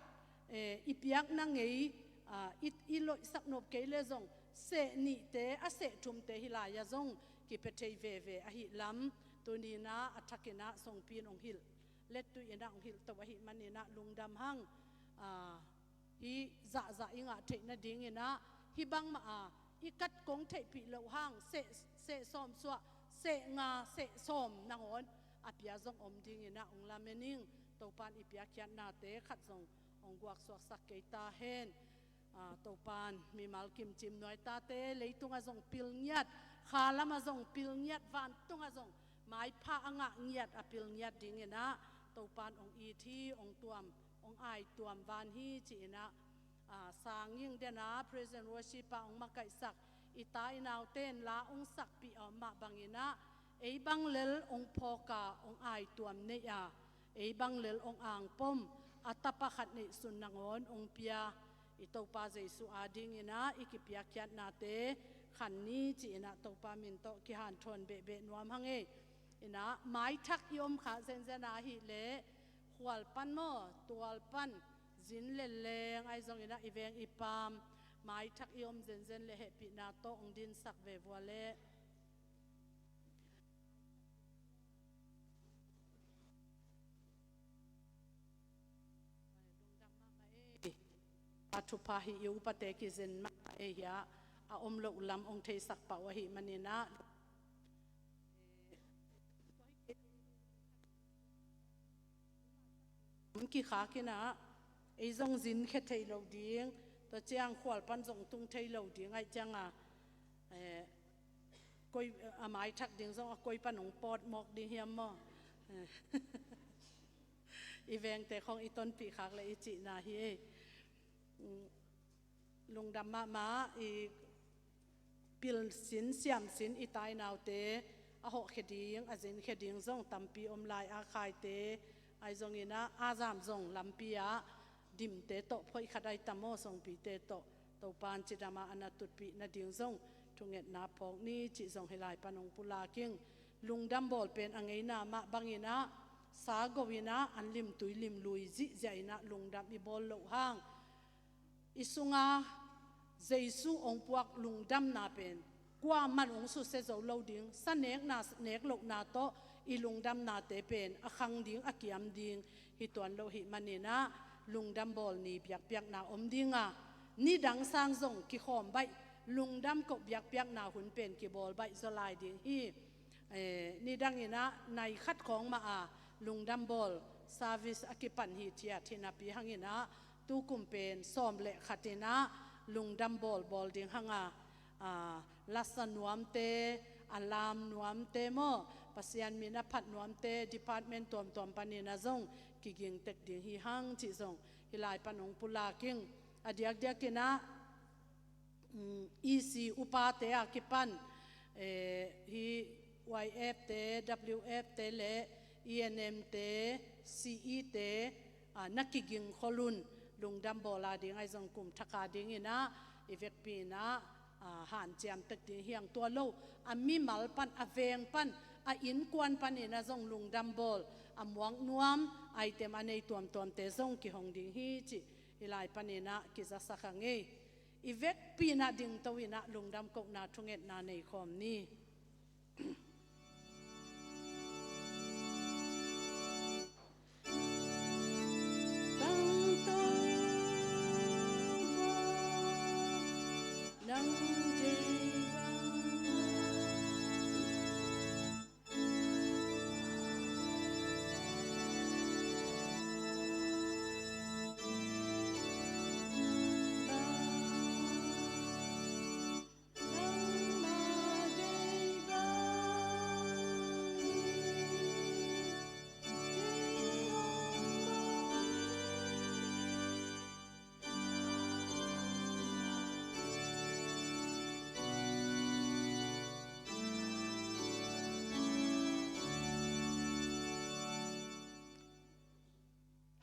eh, i piakna ngei, ah, i, i loihsak nop kei leh zong seh nihte a seh thumte hih lai-ah zong kipia thei veve ahih lam tuninah a thakinah songpi in hong hilh, lettuh inah hong hilh to ahih maninah lungdam hang. Ah, hih zahzah i ngah theih nadinginah hih bangmah a i kat kong theihpih loh hang seh, seh sawm suah, seh nga, seh sawm nangawn a pia zong om dinginah hong lamen ing. Topan i piakkhiatnate khat zong hong guaksuaksak kei ta hen. Ah, Topan mimal kimcim nuai tate leitungah zong pilngiat, khalamah zong pilngiat, vantungah zong maipha a ngah ngiat a pilngiat dinginah Topan hong it hi, hong tuam, hong aituam van hi ci-inah, ah, sanging dena praise and worship a hong makaihsak i ta i naute in la hong sakpih a om mah banginah ei bang lel hong phawka hong aituam nei a, ei bang lel hong angpom a tapa khat neihsun nangawn hong pia i Topa Jesu adinginah i kipiakkhiatnate khan ni ci-inah Topa min tawh kihanthawn behbeh nuam hang ei. Inah maithak i om kha zenzen ahih leh khual pan maw, tual pan zin lelleng ahi zonginah i veng i pam maithak i om zenzen leh hehpihna tawh hong dinsak ve vua leh. A thupha hi i upate kizen mah ei hiah a om loh lam hong theisak pah uh ahih maninah kikhak inah ei zong zin khia thei lo ding, tua ciang khual pan zong tung thei lo ding aih cianga, eh, koi, a maithak ding zong a koi pan hong pawt mawk ding hiam maw? Eh, i vengte khong i tonpih khak le i cihna hi ei. Mm, lungdam mahmah i pilsin siamsin i tainaute a hawhkhia ding a zinkhia ding zong tampi om lai a khaite ahi zonginah a zam zong lampi ah dimte tawh phoih khat ahi tam aw songpite tawh Topan cidamah a na tutpih nading zong thungetna phawk ni cih zong hih lai pan hong pulak ing. Lungdam bawl pen a ngeina mah banginah sa go inah an limtui limlui zihziah inah lungdam i bawl loh hang i sunga Jesu hong puak lungdamna pen kuaman hong susia zo lo ding, sa nekna nek lohna tawh i lungdamnate pen a khang ding a kiam ding hi tuan lo hih maninah lungdam bawl ni biakpiakna om dinga, nidang sang zong kikhawm baih lungdam koh biakpiakna hun pen kibawl baih zaw lai ding hi. Eh, nidanginah nai khat khawng mah a lungdam bawl service a kipan hithiat hi napi hanginah tukum pen sawm le khatinah lungdam bawl bawl ding hanga, ah, lasa nuamte, a lam nuamte maw, Pasian min a phat nuamte department tuamtuam paninah zong kigingtek ding hi hang cih zong hih lai pan hong pulak ing. A diakdiakinah mm, E C upate a kipan, eh, hi Y F te, W F te le E N M te, C E te, ah, na kiging kholun lungdam bawl a ding ahi zong kum thak a dinginah i vekpi inah, ah, hanciam tek ding hiang tua lo a mimal pan a veng pan a innkuan paninah zong lungdam bawl a muak nuam item a nei tuamtuamte zong kihong ding hi cih hih lai paninah kizasak a ngei. I vekpi inah dingto inah lungdam kohna thungetna nei khawm ni.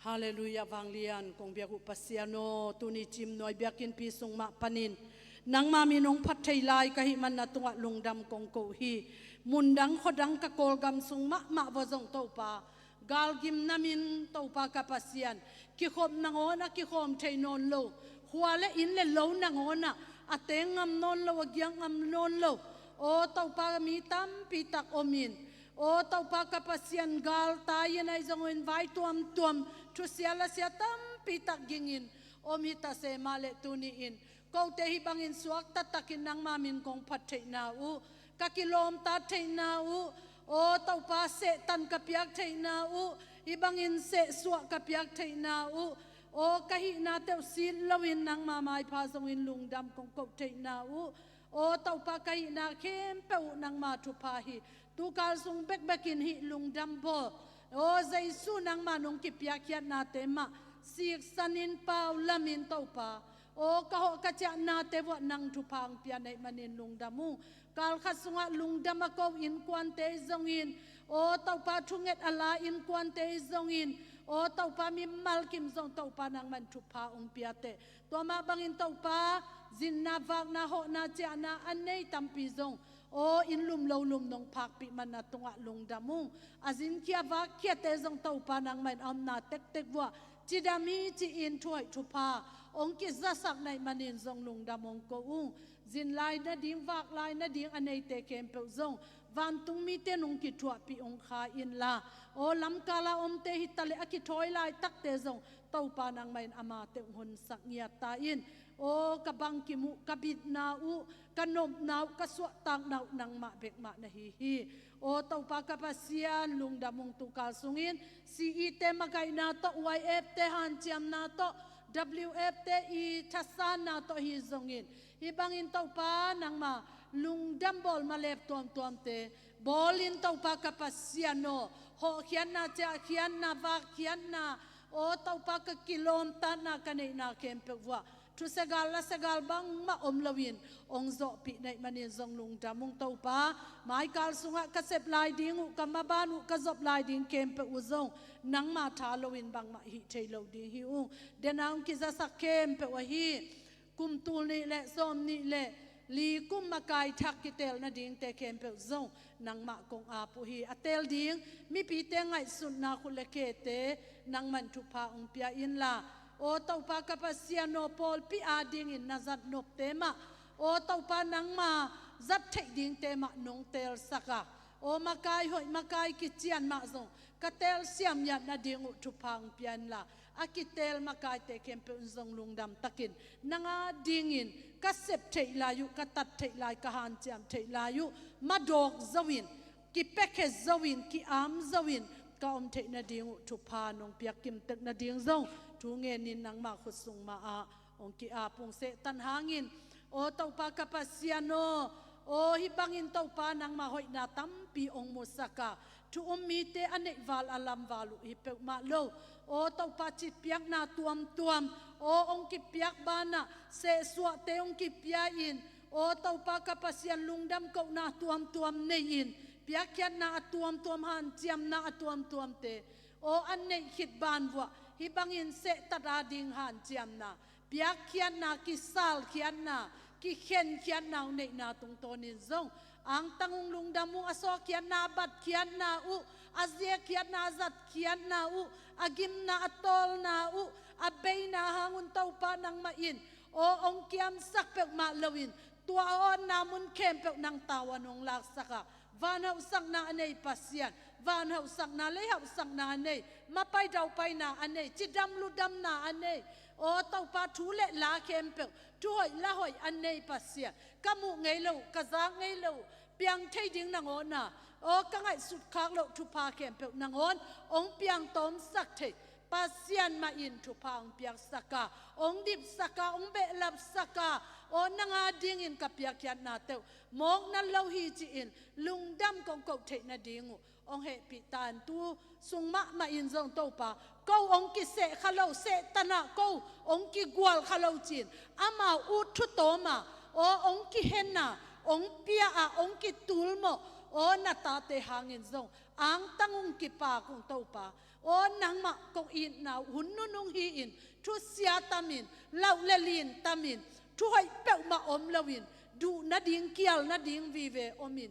Halleluiah. Vanglian kong biak uh Pasian aw, tuni Cimnuai biakinnpi sung mah panin nangma min hong phat thei lai ka hih man na tungah lungdam kong ko uh hi. Mundang khuadang ka Kawlgam sung mahmah vua zong Topa, galgim namin Topa ka Pasian, kikhop nangawn a kikhawm thei nawn lo, khua le inn le lo nangawn ah a teng ngam nawn lo, a giak ngam nawn lo, aw Topa, mi tampi tak omin, aw Topa ka Pasian, galtai in ahi zongin vai tuamtuam, thusia lasia tampi tak gingin om hi ta se mah leh, tuni-in kote hih bangin suakta takin nangma min kong phat theihna uh, ka kilawmta theihna uh, aw Topa, sehtan ka piak theihna uh, hih bangin sehsuah ka piak theihna uh, aw ka hihna teuh sit loin nangma maipha zongin lungdam kong ko theihna uh, aw Topa, ka hihna khempeuh uh nangma thupha hi. Tukal sung bekbekin hih lungdam bawl, aw Jesu, nangma nong kipiakkhiatnate mah siksanin, paulamin Topa, aw ka hawh ka ciahnate vuah nang thupha hong pia na hih manin lungdam ung. Kalkhat sungah lungdam a ko innkuante zongin, aw Topa, thunget a la innkuante zongin, aw Topa, mimal kim zong Topa, nangman thupha hong pia teh. Tua mah bangin Topa, zinna vakna, hawhna ciahna a nei tampi zong, aw inn lum lo lum nong phakpih man na tungah lungdam ung. A zinkhia vakkhiate zong Topa, nangman a omna tektek vuah cidam hi ci-in thuhoih thupha hong kizasak na hih manin zong lungdam hong ko ung. Zin lai nading, vak lai nading a neite khempeuh zong vantung mite nong kithuahpih hong kha inla, aw lamkala omte hi ta leh a kithawi laitakte zong Topa, nangman amate hong honsak ngiat ta in. Aw ka bangkim uh, ka bitna uh, ka nopna uh, ka suahtakna uh nangmah bek mah na hi hi. Aw Topa ka Pasian, lungdam ung. Tukal sungin C E te makaihna tawh, Y F te hanciamna tawh, W F te i thasanna tawh hi zongin, hih bangin Topa, nangma lungdam bawl malep tuamtuamte bawlin Topa ka Pasian aw, hawhkhiatna, ciahkhiatna, vakkhiatna, aw Topa, ka kilawmtatna, ka neihna khempeuh vuah thusia gal, lasia gal bangmah om loin hong zawhpih na hih manin zong lungdam ung Topa. Maikal sungah ka sep lai ding uh, ka maban uh, ka zop lai ding khempeuh uh zong nangma tha loin bangmah hih thei lo ding hi ung. Dena hong kizasak khempeuh ahi kum tul nih le sawm nih le li kum makai thak kiteel nadingte khempeuh zong nangmah kong ap uh hi. A teel ding mipite ngaihsutna, khut le khete nangman thupha hong pia inla, aw Topa ka Pasian aw, pawlpi adingin na zat nopte mah, aw Topa, nangma zat theih dingte mah nong teelsak a, aw makai hoih, makai kician mah zong ka teelsiam ngiat nading uh thupha hong pia inla, a kiteel makaite khempeuh in zong lungdam takin nang adingin ka sep theih lai uh, ka tat theih lai, ka hanciam theih lai uh madawk zo-in, kipiakhia zo-in, ki-am zo-in ka om theih nading uh thupha nong piak kimtek nading zong thu ngenin nangma khut sung mah ah hong ki-ap ung. Sehtan hangin, aw Topa ka Pasian aw, aw hih bangin Topa, nangma hoihna tampi hong musak a, thu um mite a neihval a lamval uh hi peuhmah lo, aw Topa, cipiakna tuamtuam, aw hong kipiak banah sehsuahte hong kipia-in, aw Topa ka Pasian, lungdam kohna tuamtuam nei-in, piakkhiatna a tuamtuam, hanciamna a tuamtuamte aw a neih khit ban vuah hih bangin sehtat ading hanciamna, piakkhiatna, kisalkhiatna, kikhenkhiatna uh neihna tungtawnin zong angtang ung, lungdam ung. A sawkkhiatna, a batkhiatna uh, a ziakkhiatna, a zatkhiatna uh, a gimna, a tawlna uh, a beina hang un Topa, nangmah in aw hong kiamsak peuhmah loin tua a awtna mun khempeuh nang tavuan hong laksak a, vanhauhsakna a nei Pasian, vanhauhsakna, leihauhsakna a nei, mapai daupaina a nei, cidam ludamna a nei, aw Topa, thu le la khempeuh, thuhoih lahoih a nei Pasian, ka muh ngei lo uh, ka zak ngei lo uh, piang thei ding nangawn a, aw ka ngaihsut khak loh thupha khempeuh nangawn hong piangtawmsak thei Pasian mah in thupha hong piaksak a, hong dipsak a, hong behlapsak a, aw nang adingin ka piakkhiatnate uh mawkna lo hi ci-in lungdam kong ko theih nading uh hong hehpih ta in. Tu sung mahmah in zong Topa, ko hong kiseh kha lo, sehtan ah ko hong kigual kha lo ci-in amau ut thutawm a, aw hong kihen a, hong pia a, hong kitulmawh, aw na tate hangin zong angtang ung, kipak ung Topa. Aw nangmah kong itna uh hun nunung hi-in, thusia tamin, lauh le lin tamin, thuhoih peuhmah om loin, duh nading kial nading vive omin,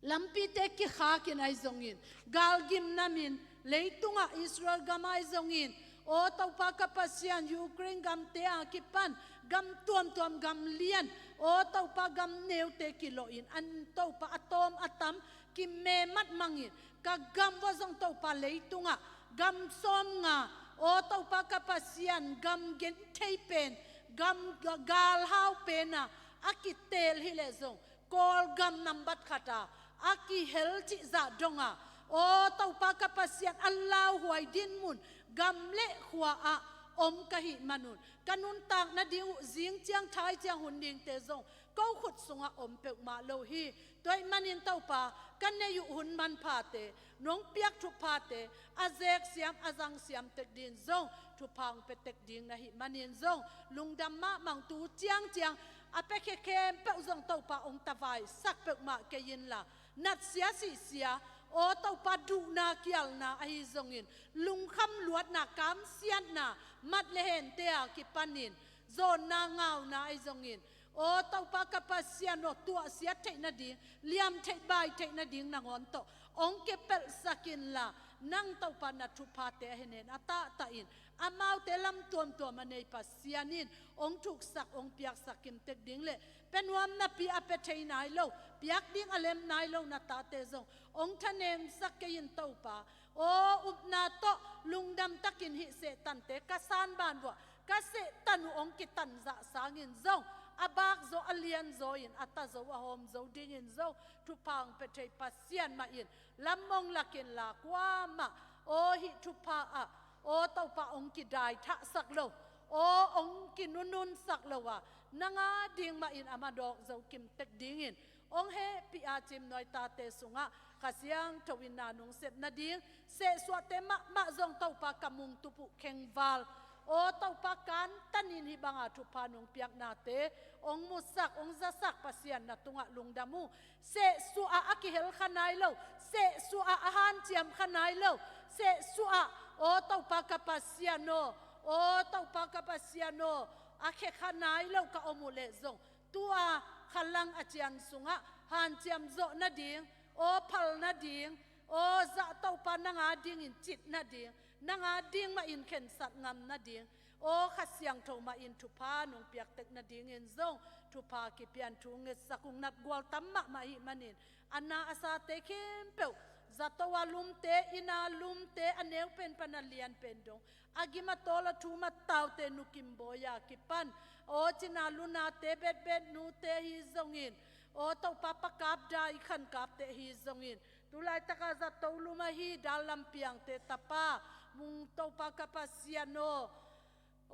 lampite kikhakin ahi zongin, galgim namin, leitungah Israel gam ahi zongin, aw Topa ka Pasian, Ukraine gamte a kipan, gam tuamtuam, gam lian, aw Topa gam neute kilawhin, an Topa a tawm a tam kimemat mangin, ka gam vua zong Topa leitungah gam sawmnga, aw Topa ka Pasian, gam genthei pen, gam ga-, galhau pena a kitel hileh zong, Kawlgam nambat khata a kihel cihzah donga, aw Topa ka Pasian, a lauhuai dinmun gam le khua-ah om ka hih manun, ka nuntak nading uh zing ciang thai ciang hun dingte zong ko khut sungah om peuhmah lo hi. Tua ahih manin Topa, ka neih uh hun manphate, nong piak thuphate a zeksiam a zangsiam tek dingin zong thupha hong pia tek ding na hih manin zong lungdam mahmah ung. Tu ciangciang a piakhia khempeuh zong Topa hong tavaisak peuhmah kei inla, natsia sihsia, aw Topa duhna kialna ahi zongin, lungkham luatna kamsiatna, mat le hente a kipanin, zawnna ngauna ahi zongin, aw Topa ka Pasian aw, tuahsiat theih nading, liamtheih baitheih nading nangawn tawh hong kipelhsak inla, nang Topa na thuphate a henhen a tahtahin, amaute lam tuamtuam a nei Pasian in hong thuksak, hong piaksak kimtek ding le, pia nuam napi a pia thei nai lo, piak ding a lem nai lo na tate zong hong thanemsak kei in Topa. Aw upna tawh lungdam takin hih Sehtante ka sanban vuah, ka Sehtan uh hong kitanzah sangin zong, a bakzaw a lianzaw in, a tazo a hawmzo dingin zong thupha hong pia thei Pasian mah in lam hong lak inla, kuamah aw hih thupha ah, aw Topa hong kidaithahsak lo, aw hong kinununsak lo a, nang a ding mah in a madawk zo kimtek dingin hong hehpih a, Cimnuai tate sungah Kha Siangtho in na nong sep nading, sehsuahte mahmah zong Topa ka mungtup uh khengval, aw Topa kantanin hih banga thupha nong piaknate hong musak, hong zasak Pasian na tungah lungdam uh. Sehsuah ah a kihel kha nai lo, sehsuah ah a hanciam kha nai lo, sehsuah ah, aw Topa ka Pasian aw, aw Topa ka Pasian aw, a khia kha nai lo ka om uh leh zong, tua khalang a cian sungah hanciam zawh nading, aw phal nading, aw zah Topa nang a dingin cit nading, nang a ding mah in khensat ngam nading, aw Kha Siangtho mah in thupha nong piak tek nadingin zong thupha kipia in thu ngetsak ung. Natgual tam mahmah ahih manin, a na a sate khempeuh, zato a lumte, inn a lumte, a neu pen pan a lian pen dong, a gim a tawl a thum a taute, Nu Kim Bawi a kipan, aw cina lunate, Betbet nute ahi zongin, aw Topa Pa Kap Dai Khan Kapte ahi zongin, tu laitaka zato lum ahi Dal Lam Piangte tapa, Mung Topa ka Pasian aw,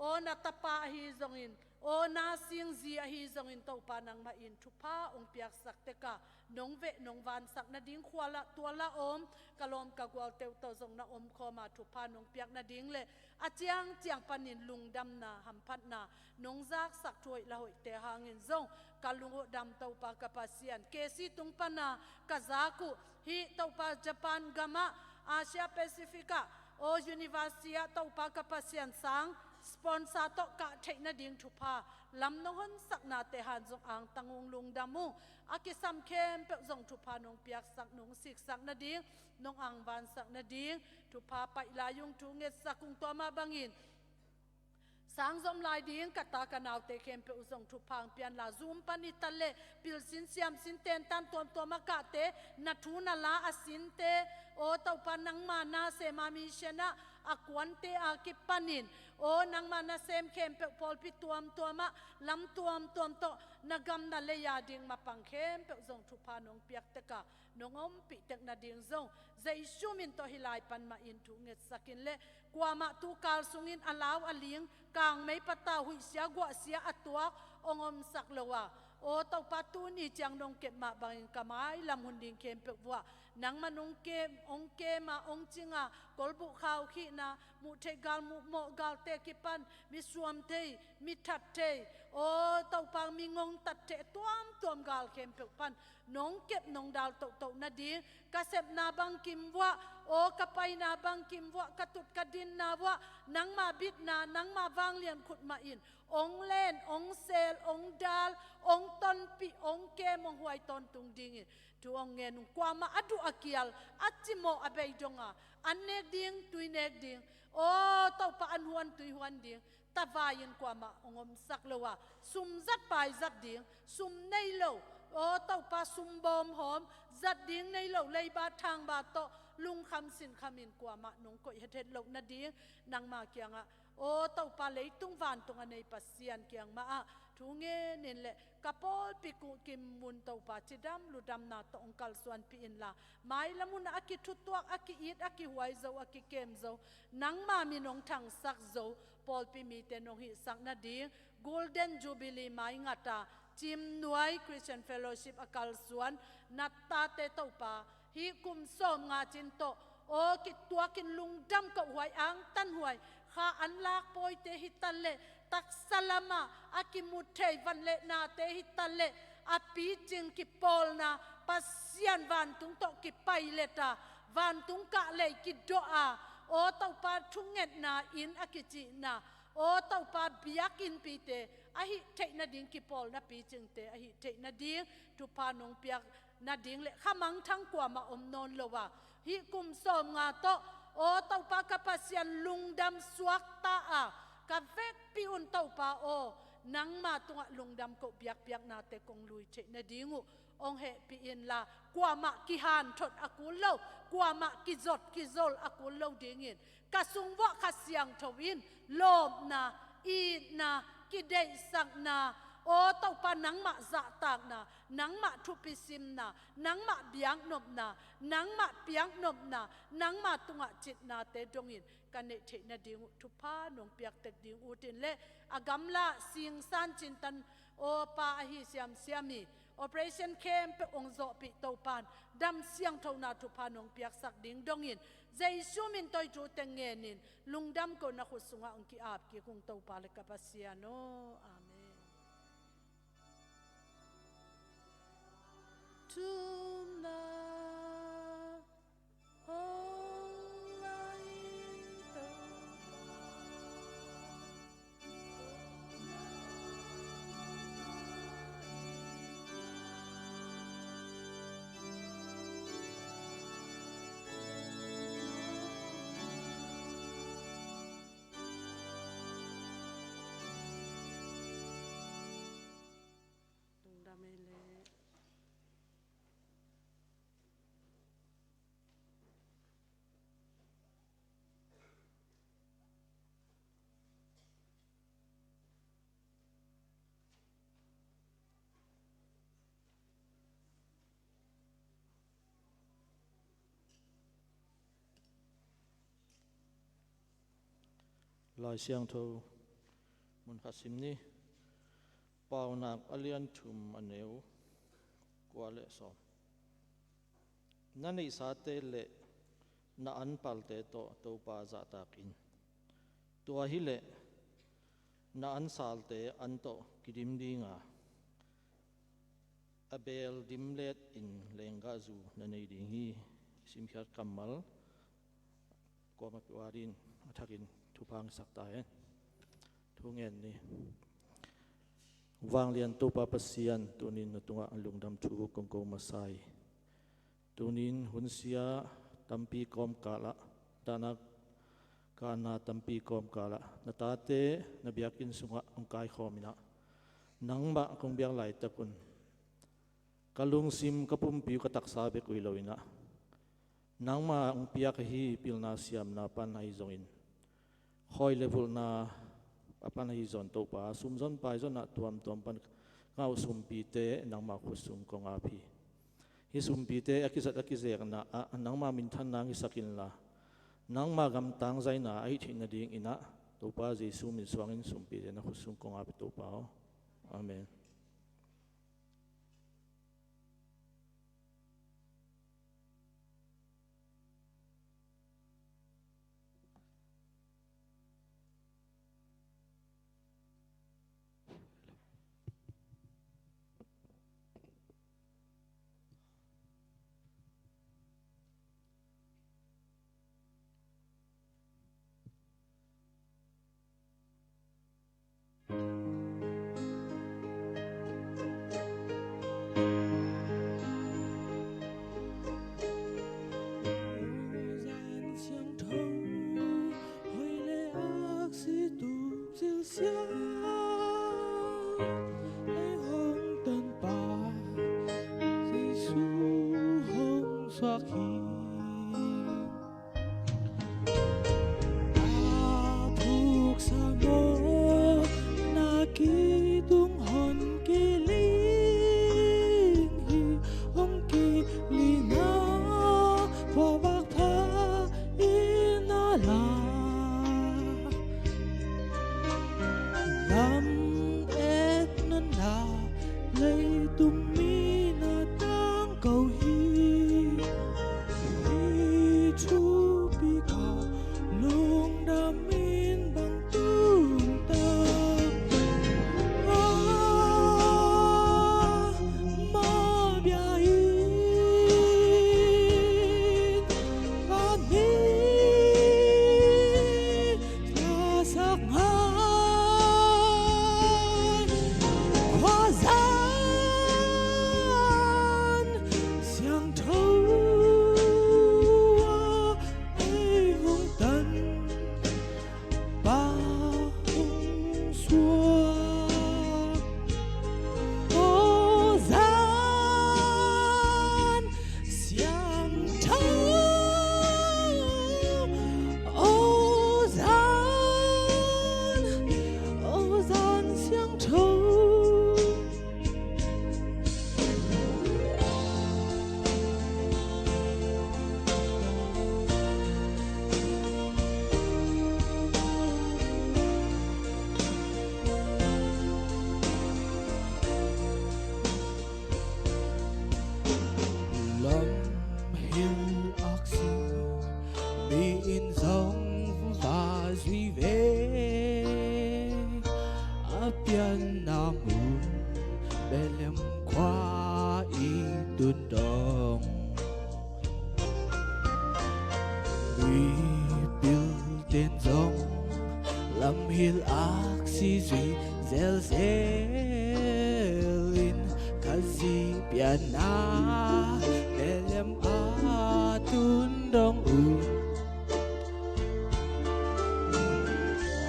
aw na tapa ahi zongin, aw na singzi ahi zongin Topa nangmah in thupha hong piaksak teka, nong veh nong vansak nading, khua lah tua lah om, ka lawm ka gualte uh tawh zong na omkhawm a, thupha nong piak nading le a ciangciang panin lungdamna, hamphatna nong zaksak, thuhoih lauhoihte hangin zong ka lungdam Topa ka Pasian. K C tung pana ka zak uh, hih Topa Japan gamah, Asia Pacific ah, aw university ah Topa ka Pasian sang sponsor tawh kah theih nading thupha lam nong honsaknate hang zong angtang ung, lungdam uh. A kisam khempeuh zong thupha nong piaksak, nong siksak nading, nong angvansak nading thupha paih lai ung, thu ngetsak ung. Tua mah bangin sang zom lai ding ka ta ka naute khempeuh uh zong thupha hong pia inla, Zoom pan i ta le pilsin siamsin, tentan tuamtuam a kahte, na thu na la a sinte, aw Topa nangma nasem a mission ah a kuante a kipanin, aw nangma nasem khempeuh pawlpi tuamtuam ah lam tuamtuam tawh na gam na lei a ding mapang khempeuh zong thupha nong piak teka, nong ompih tek nading zong Jesu min tawh hih lai pan mah in thu ngetsak in le, kuamah tukal sungin a lau a ling, kangmei patau, huihsia guahsia a tuak, hong omsak lo a, aw Topa, tuni ciang nong kep mah bangin ka mailam hun ding khempeuh vuah nangmah nong kem, hong kem a, hong cing a, kolbuh khau khihna, muh theih gal, muh mawh galte kipan, mi suam thei, mi that thei, aw Topa, mi ngongtat thei tuamtuam gal khempeuh pan nong kep nong dal tohtoh nading, ka sepna bangkim vuah, aw ka paina bangkim vuah, ka tut ka dinna vuah nangmah bitna, nangmah vanglian khut mah in hong len, hong sel, hong dal, hong tonpih, hong kem, hong huai tawntung dingin thu hong ngen ung. Kuamah a duh a kial, a cimawh a bei dong a, an nek ding, tui nek ding, aw Topa, an huan, tui huan ding tavai-in kuamah hong omsak lo a, sum zat pai zat ding, sum nei lo, aw Topa, sum bawm hawm zat ding nei lo, leiba thangba tawh lungkham sinkhamin kuamah nong koih hethet loh nading nangma kiangah, aw Topa, leitung vantung a nei Pasian kiang mah ah thu ngenin le ka pawlpi kuhkim mun Topa, cidam ludamna tawh hong kalsuanpih inla, mailam hun a kithutuak, a ki-it, a kihuai zo, a kikem zo nangma min hong thangsak zo pawlpi mite nong hihsak nading, Golden Jubilee mai ngata Cimnuai Christian Fellowship a kalsuan na tate Topa, hih kum sawmnga cin tawh aw kituakin lungdam kohhuai, angtanhuai, kha an lak pawite hi taleh, taksa lamah a kimu thei van le nate hi taleh, a picing kipawlna, Pasian vantung tawh kipaileta, vantung kahlei kidawh a, aw Topa, thungetna inn a kicihna, aw Topa, biakinnpite a hih theih nading, kipawlna picingte a hih theih nading thupha nong piak nading le khamangthang kuamah om nawn lo a, hih kum sawmnga tawh aw Topa, ka Pasian, lungdam suakta a, ka vekpi un Topa aw, nangma tungah lungdam koh biakpiaknate kong lui theih nading uh hong hehpih inla, kuamah kihanthot a kul lo, kuamah kizot kizol a kul lo dingin ka sung vuah Kha Siangtho in lawpna, itna, kideihsakna, aw Topa, nangmah zahtakna, nangmah thupisimna, nangmah biaknopna, nangmah piaknopna, nangma tungah citnate dongin ka neih theih nading uh thupha nong piak tek ding utin le, a gamla singsan cintan aw pa ahi siamsiam i operation khempeuh hong zawhpih Topan dam siangthona thupha nong piaksak ding dongin, Jesu min tawh thu teng ngenin lungdam koh na khut sungah hong ki-ap kik ung Topa le ka Pasian aw. Amen. Thumna hong lai Topa. Lungdam ei le. Lai Siangtho mun khat sim ni. Paunak a lian thum, a neu kua le sawm. Na neihsate le na anpalte tawh Topa zahtak in. Tua hileh na ansalte an tawh kidim dinga, a beel dimlet in lenggahzu na nei ding hi. Simkhiat kammal kuamah peuh adingin a thakin thupha ngisak ta hen. Thu ngen ni. Vanglian Topa Pasian, tunin na tungah lungdam thu kong ko masa hi. Tunin hunsia tampi kawmkalah, dahna kanna tampi kawmkalah na tate na biakinn sungah hong kaikhawm inah, nangmah kong biak laitak un ka lungsim, ka pumpi uh, ka taksa bek uh hi lo inah, nangmah hong piak ahi pilna siamna pan ahi zongin, khawi le vulhna a pan ahi zong Topa, sum zon pai zon ah tuamtuam pan ngah uh sumpite nangmah khut sung kong ap hi. Hih sumpite a kizat a kizekna ah nangmah minthanna hong hisak inla, nangmah gamtang zaina ahi theih nading inah Topa Jesu min suangin sumpite na khut sung kong ap hi Topa aw. Amen. Lam et nunna leitung mi na tangko hi. Hih thupi ka lungdam in bang tung ta. Ah, mah bia in van mi lasak ngai. Khuazan siangtho ah ei hong tan, Pa hong suak. Aw zan siangtho, aw zan, aw zan siangtho. Lam hil aksi mi in zong va zui ve. A pianna mun Bethlehem khua i tun dong. Mipil ten zong lam hil aksi zui zelzel in, Khazih pianna Bethlehem a tun dong uh.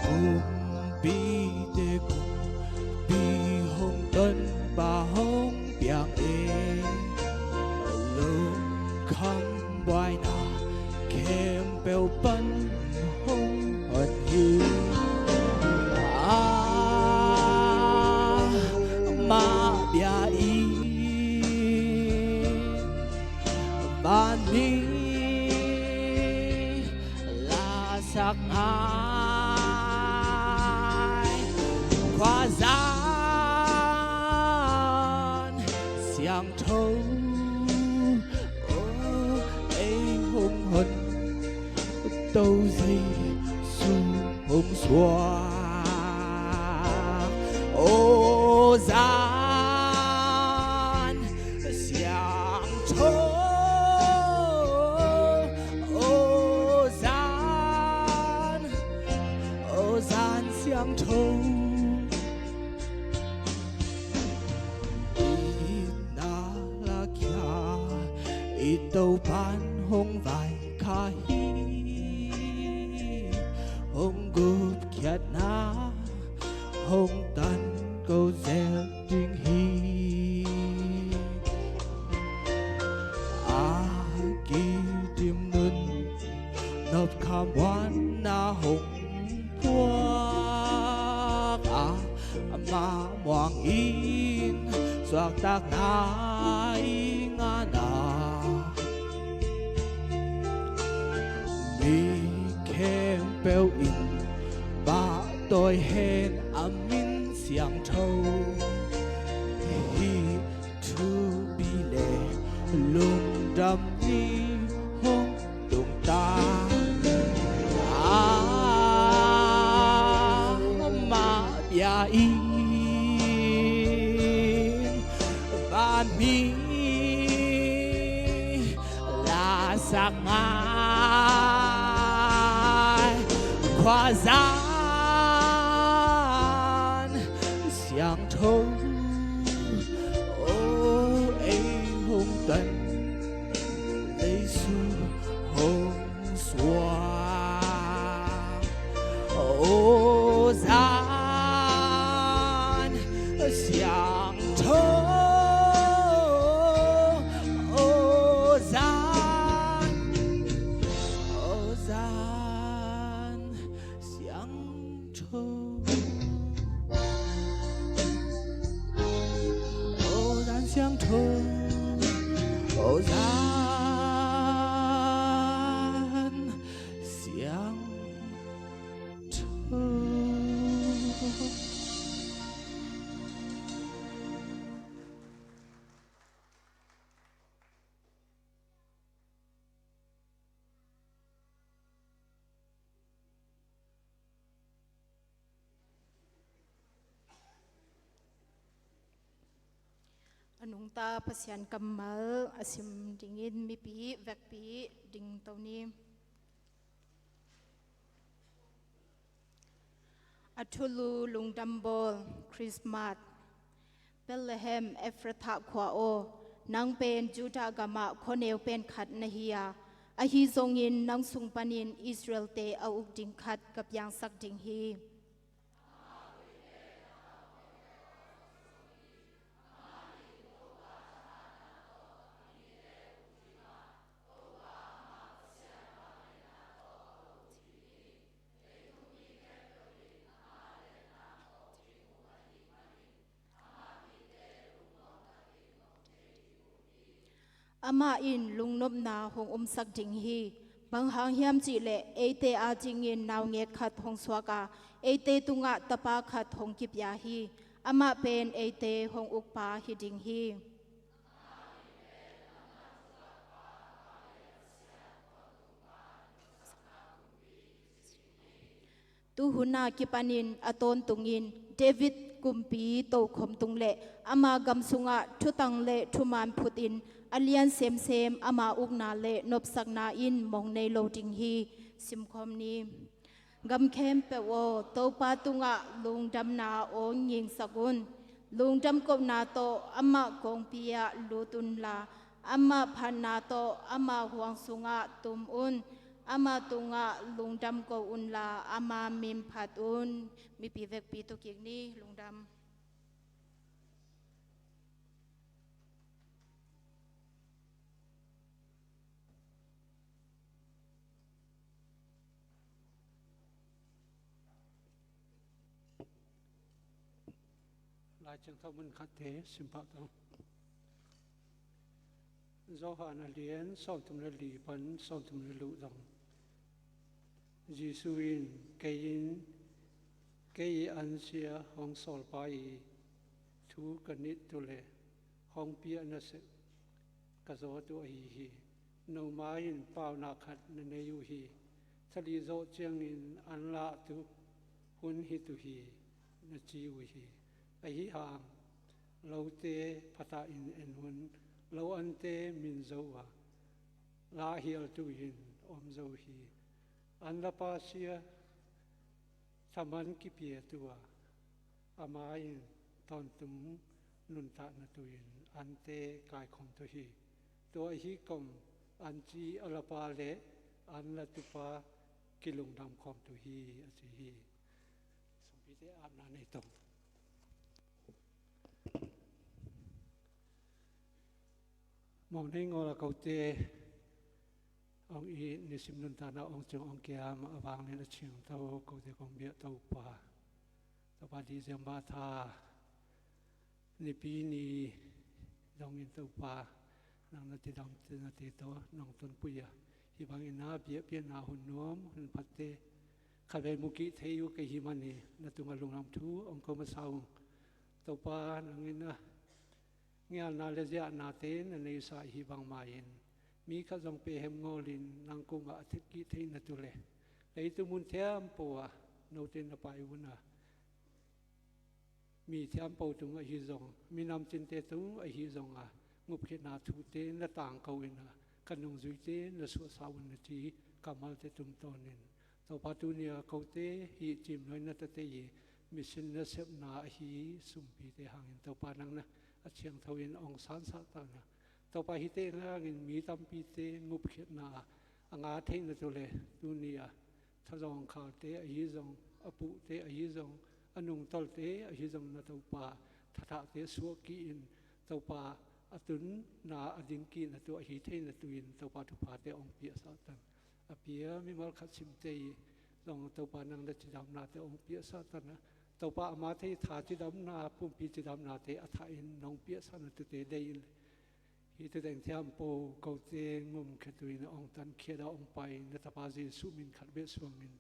Kumpite kumpi hong Tonpa hong piang e, lungkham buaina khempeuh pan hong hon hi. Amah bia in van mi lasak ngai. Khuazan siangtho, aw ei hong hon, To Jesu hong suak. Aw zan siangtho, aw zan, aw zan siangtho. I na lakhia i Topan hong vaikhak hi. Hong gupkhiatna hong tan ko zel ding hi. A kidim nun nopkha muanna hong puak a, amah muang in suahtakna i ngahna. Mi khempeuh in pahtawi hen a min siangtho. Mi la sak ngai, khuazan siangtho, o ei hong tan, Jesu hong suak, o zan siangtho, o zan, o zan siangtho, o zan siangtho, o zan siangtho. A nungta Pasian kammal a sim dingin mipi vekpi dingto ni. A thulu lungdam bawl, Christmas. Bethlehem Efratha khua aw, nang pen Judah gamah khuaneu pen khat na hi a, ahi zongin nang sung panin Israel-te a uk ding khat ka piangsak ding hi. Amah in lungnopna hong omsak ding hi. Bang hang hiam cih leh eite adingin naungek khat hong suak a, eite tungah tapa khat hong kipia hi. Amah pen eite hong ukpa hi ding hi. Tuhuna kipanin a tawntungin David kumpi tokhom tung le ama gam sungah thutang le thuman phutin a lian semsem ama ukna le nopsakna in mong nei lo ding hi. Simkhawm ni. Gam khempeuh aw, Topa tungah lungdamna aw ngingsak un. Lungdam kohna tawh amah kongpi ah lut unla, amah phatna tawh ama huang sungah tum un. Ama tungah lungdam ko unla, ama min phat un. Mipi vekpi tu kik ni. Lungdam. Lai Siangtho mun khatte simpah tawh. Johan a lian sawmthum le li pan sawmthum le li dong. Jesu in, kei in, kei i ansia hong sawlpa i thu ka nit tu le hong piak na seh ka zawt uh ahi hi. No ma in paunak khat na nei uh hi. Thali zawh ciangin an lah tu hun hi tu hi, na ci uh hi. Ahi hang lote phatah in en un, lo ante min zo uh a, lah hial tu in om zo hi. An lapa sia thaman kipia tu a, ama in tawntung nuntakna tu in ante kaikhawm tu hi. Tua ahi kom an ci a lapa le an la tupa kilungdam khawm tu hi, a ci hi. Sumpite apna nei tong. Mawng nei ngawl a kote hong it, nisim nuntakna hong ciong hong kiam a vangin a ciangtho kote kong biak Topa. Topa, December tha Nipi ni dongin Topa, nang na tidam na tito nong tonpui a, hih bangin na biakpiakna hun nuam hun phatte khatvei mu kik thei uh ka hih manin na tungah lungdam thu hong ko masa ung. Topa, nang in a ngialna le ziahnate na neisa ahih bangmahin mi khat zong pehem ngawlin nang kumah a thek kik theihna tu le leitung mun thiam po ah note na pai un a, Mi thiampo tung ahi zong, minam cinte tung ahi zong a, ngupkhiatna thute na tangko in a, ka nungzuite na suahsa un na ci kammalte tungtawnin, Topa, tuni a kote hih Cimnuai na tate i mission nasepna ahi sumpite hangin Topa nang na a ciangtho in ong sansah ta na, Topa, hihte hangin mi tampite ngupkhiatna a nga theihna tu le tuni a thazawng khalte ahi zong, a puhte ahi zong, a nungtolte ahi zong na Topa, thathahte suah kih in, Topa, a tunna a ding kihna tu ahi theihna tu in Topa thuphate ong piahsah tan. A pia mimal khat simte i zong Topa nang na cidamnate ong piahsah tan a, Topa ama thei tha cidamna, pumpi cidamnate a thah in nong piahsahna tute dei in, hih tu teng thiampo kote ngumkhiat tu in ong tankhiat a ong pai na tapa Jesuh min khat beh suangin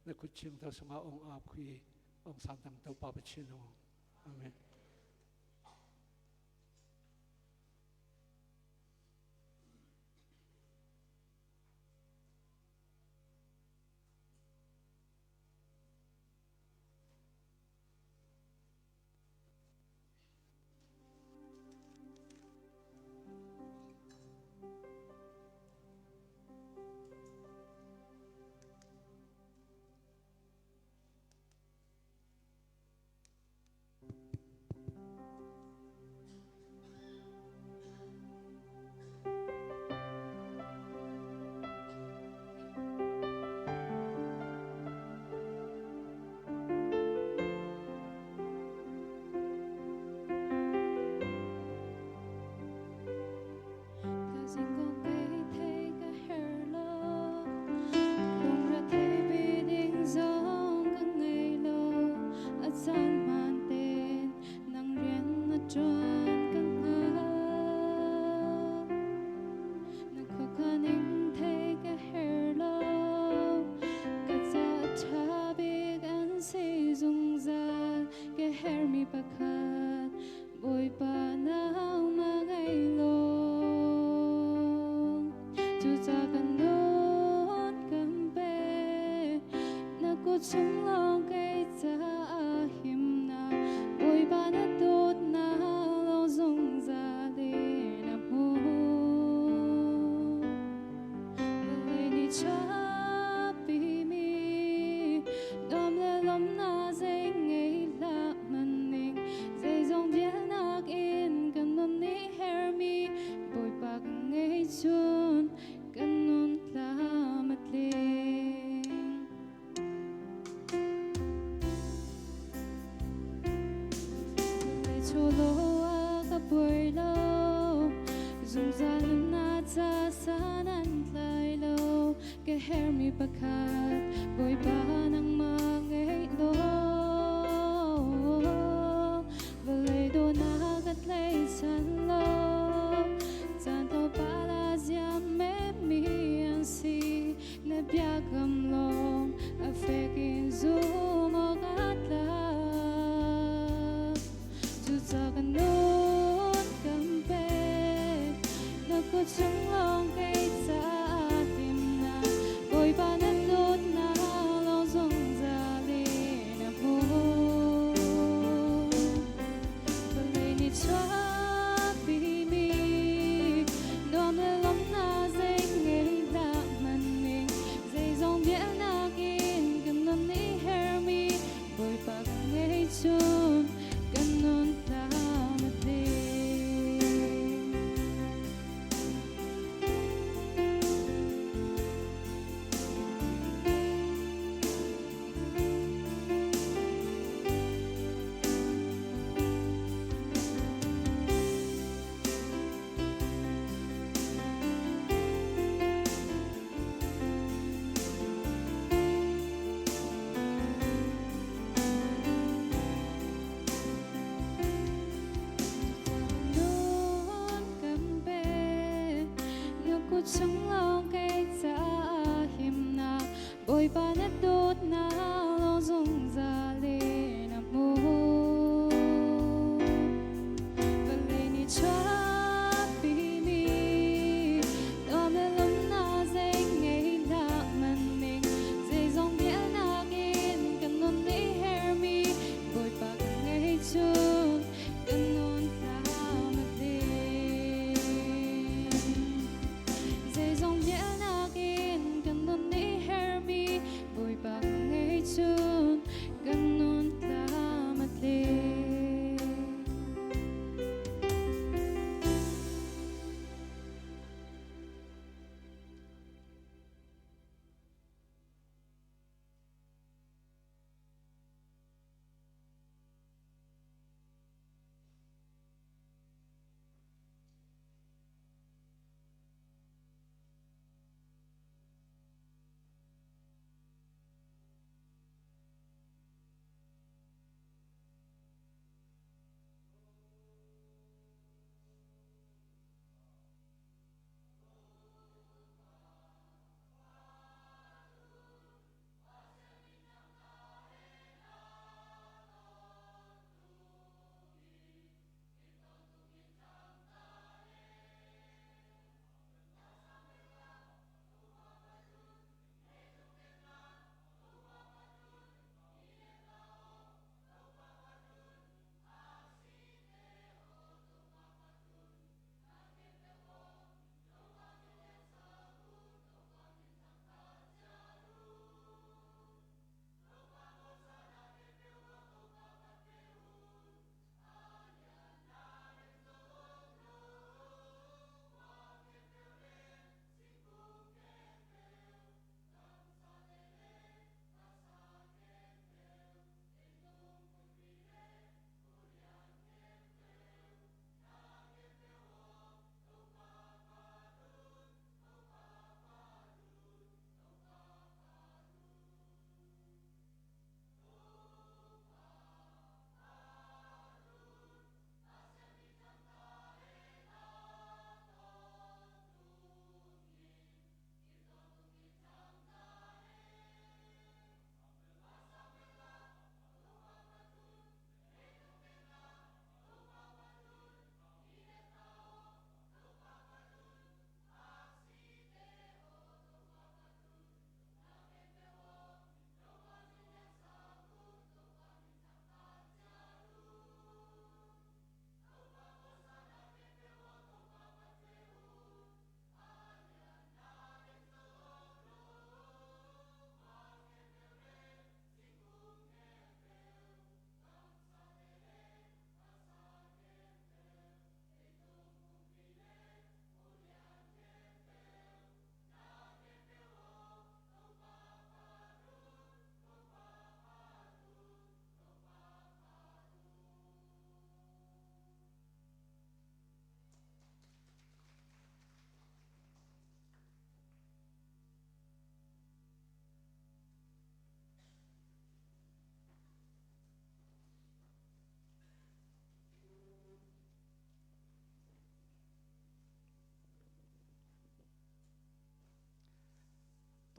na khut ciangtho sungah ong ap khui, ong santang Topa Pasian aw. Amen. Ka zing kong kei thei ka her lo, kong ra thei pi ding zong ka ngei lo. A caan manten nang rian na tuan ka ngak. Na khua kha ning thei ka her lo, ka ca a tha bik an si zungzal ka her mi pakhat. Bawipa nangmah ngei lo. Cucaah ka nun kan pek, na kut sung lawng kei caah himna. Bawipa na tutna lawng zungzal in na hmu. Vawlei nih thuakpih mi, nuam le lawmhna zei ngei hlak man ning. Zeizong bialnak in ka nun nih her mi, Bawipa ka ngei cun ka nun tla matling. Vawlei chawlaw ah ka buai lo, zungzal nunna ca san an tlai lo. Ka her mi pakhat Bawipa nangmah ngei lo. Vawlei dawn ah ka tlaihsan lo, caan tawh pala ziam mem mi an si. Na biakam lawng a fek in zum awk a tlak. Cucaah ka nun kan pek, na kut sung lawng kei caah himna. Bawipa na tutna lawng zungzal in na hmu. Vawlei nih thuakpih mi, nuam le lawmhna zei ngei hlak man ning. Zeizong bialnak in ka nun nih her mi, Bawipa ka ngei cun ka nun tla matling. Nun kan pek, na kut sung lawng kei caah himna. Bawipa na tutna lawng zungzal in na hmu. Vawlei nih thuakpih mi, nuam le lawmhna zei ngei hlak man ning. Zeizong bialnak in ka nun nih her mi, Bawipa ka ngei cu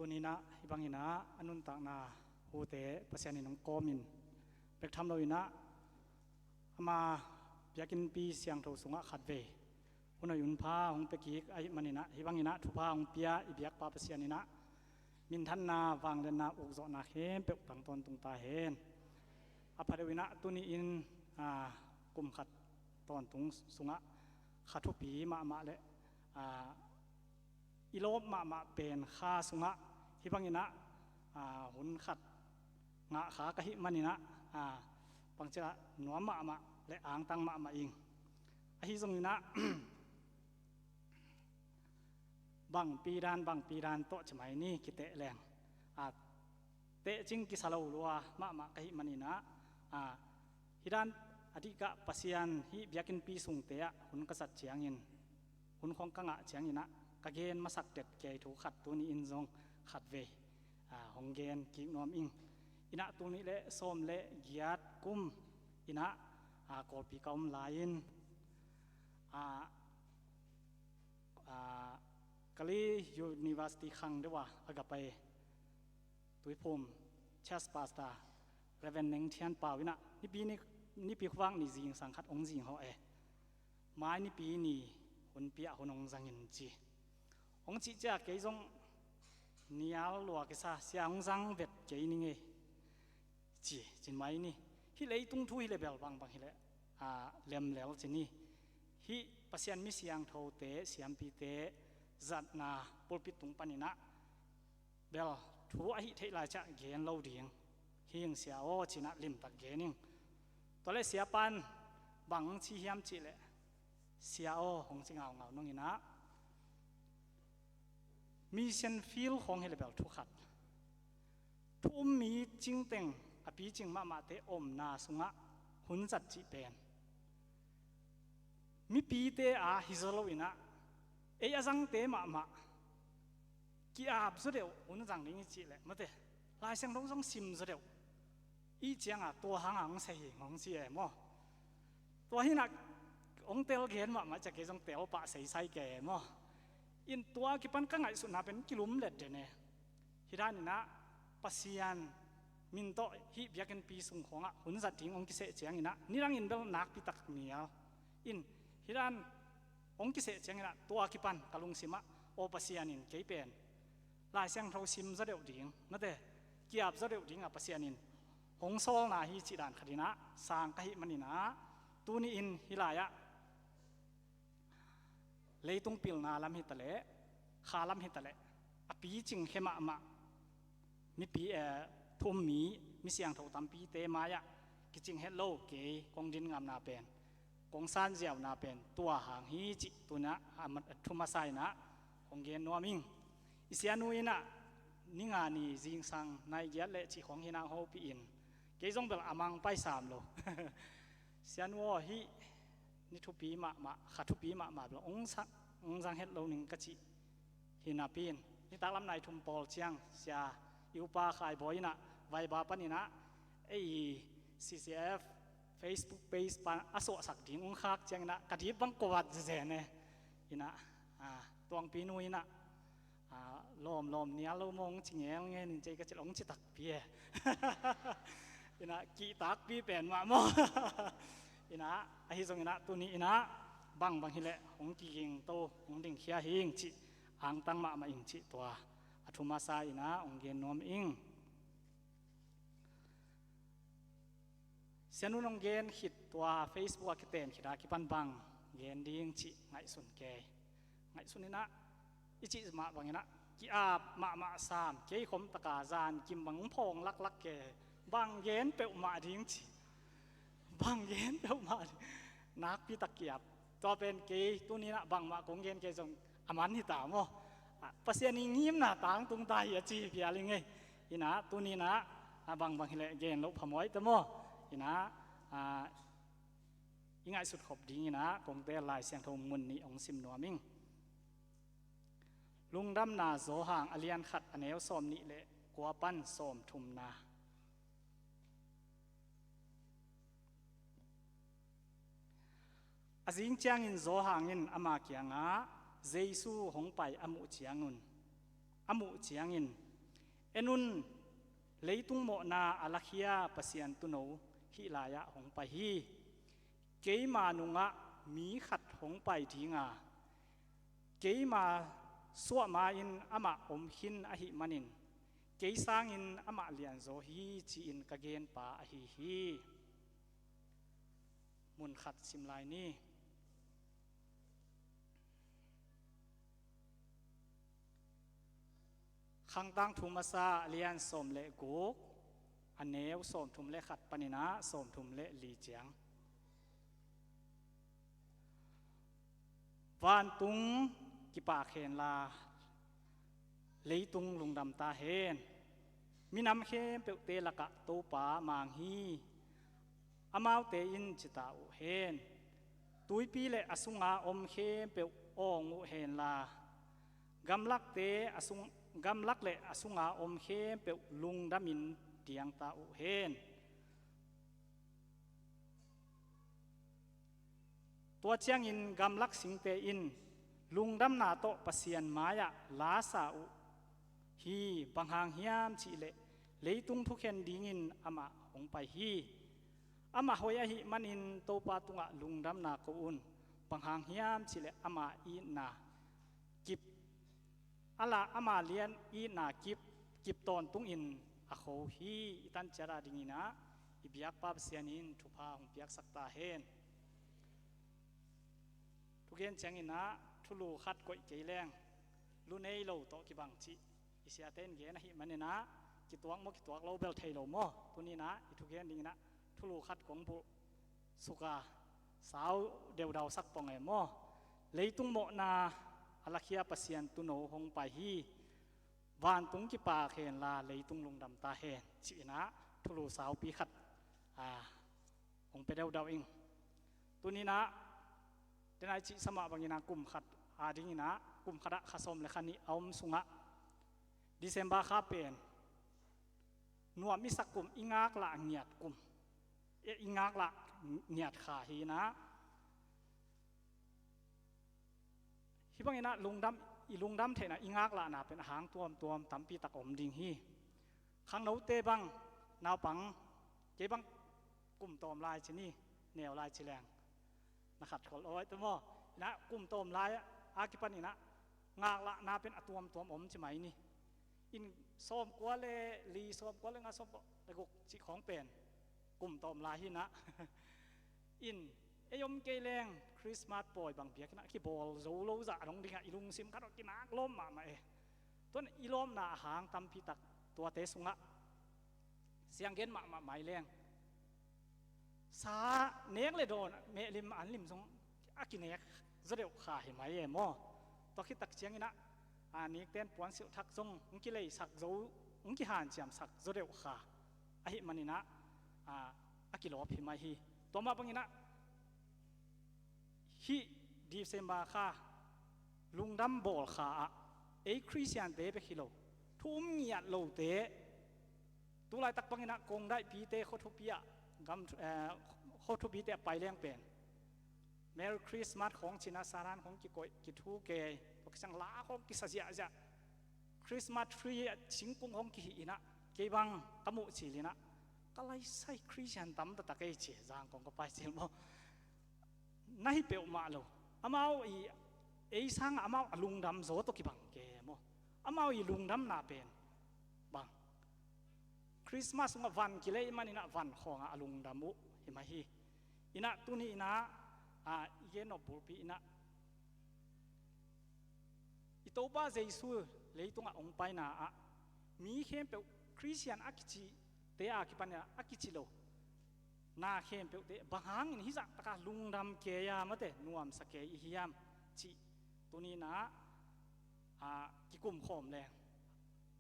Tuni-in ah hih bangin ah a nuntakna hute Pasian in hong kawmin bek tham loin ah ama biakinnpi siangtho sungah khatvei hun hoih hun pha hong pia kik ahih manin ah hih bangin ah thupha hong pia i biakpa Pasian in ah minthanna vangliatna ukzawhna khempeuh tang tawntung ta hen. A pha deuhin ah tuni-in, aa, kum khat tawntung sungah kha thupi mahmah le, aa, i lawp mahmah pen kha sungah hih bangin ah, aa, hun khat ngah kha ka hih manin ah, aa, bangci-in ah nuam mahmah le angtang mahmah ing. Ahi zongin ah bangpi dan bangpi dan tawh ci mai ni, kiteh leng, aa, tehcing kisa lo lua mahmah ka hih manin ah, aa, hih dan a dikkah Pasian hih biakinnpi sungte ah hun ka zat ciangin, hun khawng ka ngah ciangin ah ka gen masak det kei thu khat tuni-in zong khatvei, aa, hong gen kik nuam ing. In ah tul nih le sawm le giat kum in ah, aa, Kawlpi ka om lai-in, aa, aa, Kalay University khang deuh a, a ka pai Tuiphum Church Pastor Reverend Neng Thian Pau in ah Nipi ni, Nipi khuavak ni zingsang khat hong zing hawh e. Mai Nipi ni hunpi ah hun hong zang in ci. Hong cih ciang kei zong nial lua kisa, sia hong zang vet kei ning ei ci, ci mai ni. Hih leitung thu hi leh bel bangbang hi leh, aa, lemlel ci ni. Hih Pasian mi siangthote, siampite zatna pulpit tung panin ah bel thu ahih theih lai ciang gen lo ding hi ing sia aw, ci-in ah limtak gen ing. Tua leh siapa in bang ci hiam cih leh, sia aw, hong ci ngaungau nung in ah mission field khawng hi leh bel thu khat, thu um mi cingteng a picing mahmahte omna sungah hun zat cih pen mipite a hi zaw loin ah ei a zangte mahmah ki-ap zaw deuh hun zang ding i cih leh, mate, Lai Siangtho zong sim zaw deuh i cih ciangah tua hangah hong sia hi hong ci e maw. Tua hi-in ah hong tel gen mahmah ciang kei zong tel pah seisai kei e maw. In tua kipan ka ngaihsutna pen kilumlet den e. Hih danin ah Pasian min tawh hih biakinnpi sung khawngah hun zat ding hong kiseh ciangin ah nidangin bel nakpi tak nial in, hih dan hong kiseh ciangin ah tua kipan ka lungsim ah, aw, Pasian in kei pen Lai Siangtho sim zaw deuh ding, mate, ki-ap zaw deuh ding a Pasian in hong sawlna hi cih dan khat in ah sang ka hih manin ah tuni-in hih lai-ah leitung pilna lam hi ta leh, kha lam hi ta leh, a picing khe mahmah mipi, eh, thu um mi, mi siangtho tampite mai-ah kicing het lo kei kong din ngamna pen, kong san ziauna pen tua hang hi cih tu-in ah a ma-, a thu masa in ah kong gen nuam ing. I sianu in ah ni nga ni zingsang nai giat le cih khawng hi-in ah hong hopih in, kei zong bel a mang pai sam lo. Sianu aw, hih ni thupi mahmah, kha thupi mahmah bel hong sa-, hong zang het lo ning ka cih hi napi-in, nitak lam nai thum pawl ciang sia i upa Khai Bawi in ah Viber panin ah ei C C F Facebook page pan a suahsak ding hong khak ciangin ah ka dip bang kuat zezen e. In ah, ah, Tuangpi nu in ah, ah, lawmlawm nial lo maw, hong ci ngelngel in ci ei ka cih leh hong ci takpi e. In ah kihtakpi pen mah maw. In ah ahi zongin ah tuni-in ah bangbang hi leh hong kigingto, hong dingkhia hi ing cih, angtang mahmah ing cih tua a thu masa in ah hong gen nuam ing. Sianu in hong gen khit tua Facebook ah kiten khit a kipan bang gen ding cih ngaihsun kei. Ngaihsun in ah i cih mah bangin ah ki-ap mahmah sam, kei khom taka zan kim bang hong phawng laklak kei. Bang gen peuhmah ding ci, bang gen peuhmah ding, nakpi tak ki-ap. Tua pen kei tuni-in ah bangmah kong gen kei zong a man hi ta maw. Ah, Pasian i ngimna tangtung ta hi a ci hi phial ing ei. In ah tuni-in ah, ah, bangbang hi leh gen loh phamawh ta maw. In ah, ah, i ngaihsut khop dingin ah kong teel Lai Siangtho mun nih hong sim nuam ing. Lungdamna Johan a lian khat a neu sawm nih le kua pan sawm thumna. A zing ciangin Johan in ama kiangah Jesu hong pai a muh ciangun, a muh ciangin En un, leitung mawhna a lakhia Pasian tuuno hih lai-ah hong pai hi. Keima nungah mi khat hong pai ding a, keima suahma-in amah om khin ahih manin, kei sangin amah lianzaw hi, ci-in ka genpa ahi hi. Mun khat sim lai ni. Khang Tangthu Masa a lian sawm le guk, a neu sawmthum le khat panin ah sawmthum le li ciang. Vantung kipak henla, leitung lungdam ta hen. Minam khempeuhte lakah Topa mang hi. Amaute in ci ta uh hen. Tuipi le a sunga om khempeuh awng uh henla, gamlakte a sung, gamlak le a sunga om khempeuh lungdamin diang ta uh hen. Tua ciangin gamlak singte in lungdamna tawh Pasian mai-ah la sa uh hi. Bang hang hiam cihleh, leitung thukhen dingin amah hong pai hi. Amah hoih ahih manin Topa tungah lungdamna ko un. Bang hang hiam cihleh, ama itna kip, a la, ama lian itna kip, kip tawntungin a kho hi. I tan ciat a dingin ah i biakpa Pasian in thupha hong piaksak ta hen. Thugen ciangin ah thulu khat koih kei leng, lu nei lo tawh kibang cih i siate in gen ahih manin ah, kituak maw kituak lo bel thei lo maw, tuni-in ah i thugen dingin ah thulu khat kong bulh suk a, sau deudau sak pong e maw. Leitung mawhna a lakhia Pasian tuuno hong pai hi. Vantung kipak henla, leitung lungdam ta hen, ci-in ah thulu saupi khat, a, hong pia deudau ing. Tuni-in ah, den a i cihsa mah bangin ah kum khat a dingin ah, kum khat ah kha sawm le kha nih a om sungah December kha pen nuam i sak kum, i ngaklah ngiat kum, i, i ngaklah ngiat kha hi-in ah, hih bangin ah lungdam, i lungdam theihna, i ngaklahna pen a hang tuamtuam tampi tak om ding hi. Khangnote bang, naupang, kei bang kum tawm lai ci ni, neu lai ci leng na khat khol awi tu maw. In ah kum tawm lai a kipan in ah ngaklahna pen a tuamtuam om ci mai ni. In sawmkua le li, sawmkua le nga, sawmkua le guk cih khawng pen kum tawm lai hi-in ah. In, ei om kei leng Christmas pawi bang biakinn ah kibawl zo lo zah dong dingah i lungsim khat ah kinak lawm mahmah e. Tuan i lawmna a hang tampi tak tuate sungah siang gen mahmah mai leng, sa nek le dawn, mehlim anlim zong a kinek zaw deuh kha hi mai e maw. Tua khit tak ciangin ah, a, nikten puansilh thak zong hong kileisak zo, hong kihanciamsak zaw deuh kha ahih manin ah, a, a kilawp hi mai hi. Tua mah bangin ah hih December kha, lungdam bawl kha ah ei Khristiante bek hi lo, thu um ngiat lote, tu laitak bangin ah kongdaihpite khua thupi ah, gam, eh, khua thupite ah pai leng pen Merry Christmas khawng ci-in ah, saran khawng kikoih, kithu kei, tua khit ciang la khawng kisa ziahziah, Christmas tree ah singkung khawng kihih in ah, kei bang ka muh cil in ah, ka laisai Khristian tam taktak ei ci, Zangkong ka pai cil maw. Na hi peuhmah lo. Amau i, ei sangah amau a lungdam zaw tawh kibang kei maw. Amau i lungdamna pen bang, Christmas sungah van kilei manin ah van khawngah a lungdam uh hi mah hi. In ah tuni-in ah, a, i gen nop bulpi in ah, i Topa Jesu leitungah hong paina ah mi khempeuh Khristian a kicihte a kipan in ah a kici lo na khempeuhte bang hangin hih zah taka lungdam kei a, mate, nuamsa kei i hiam cih tuni-in ah, a, kikum khawm leng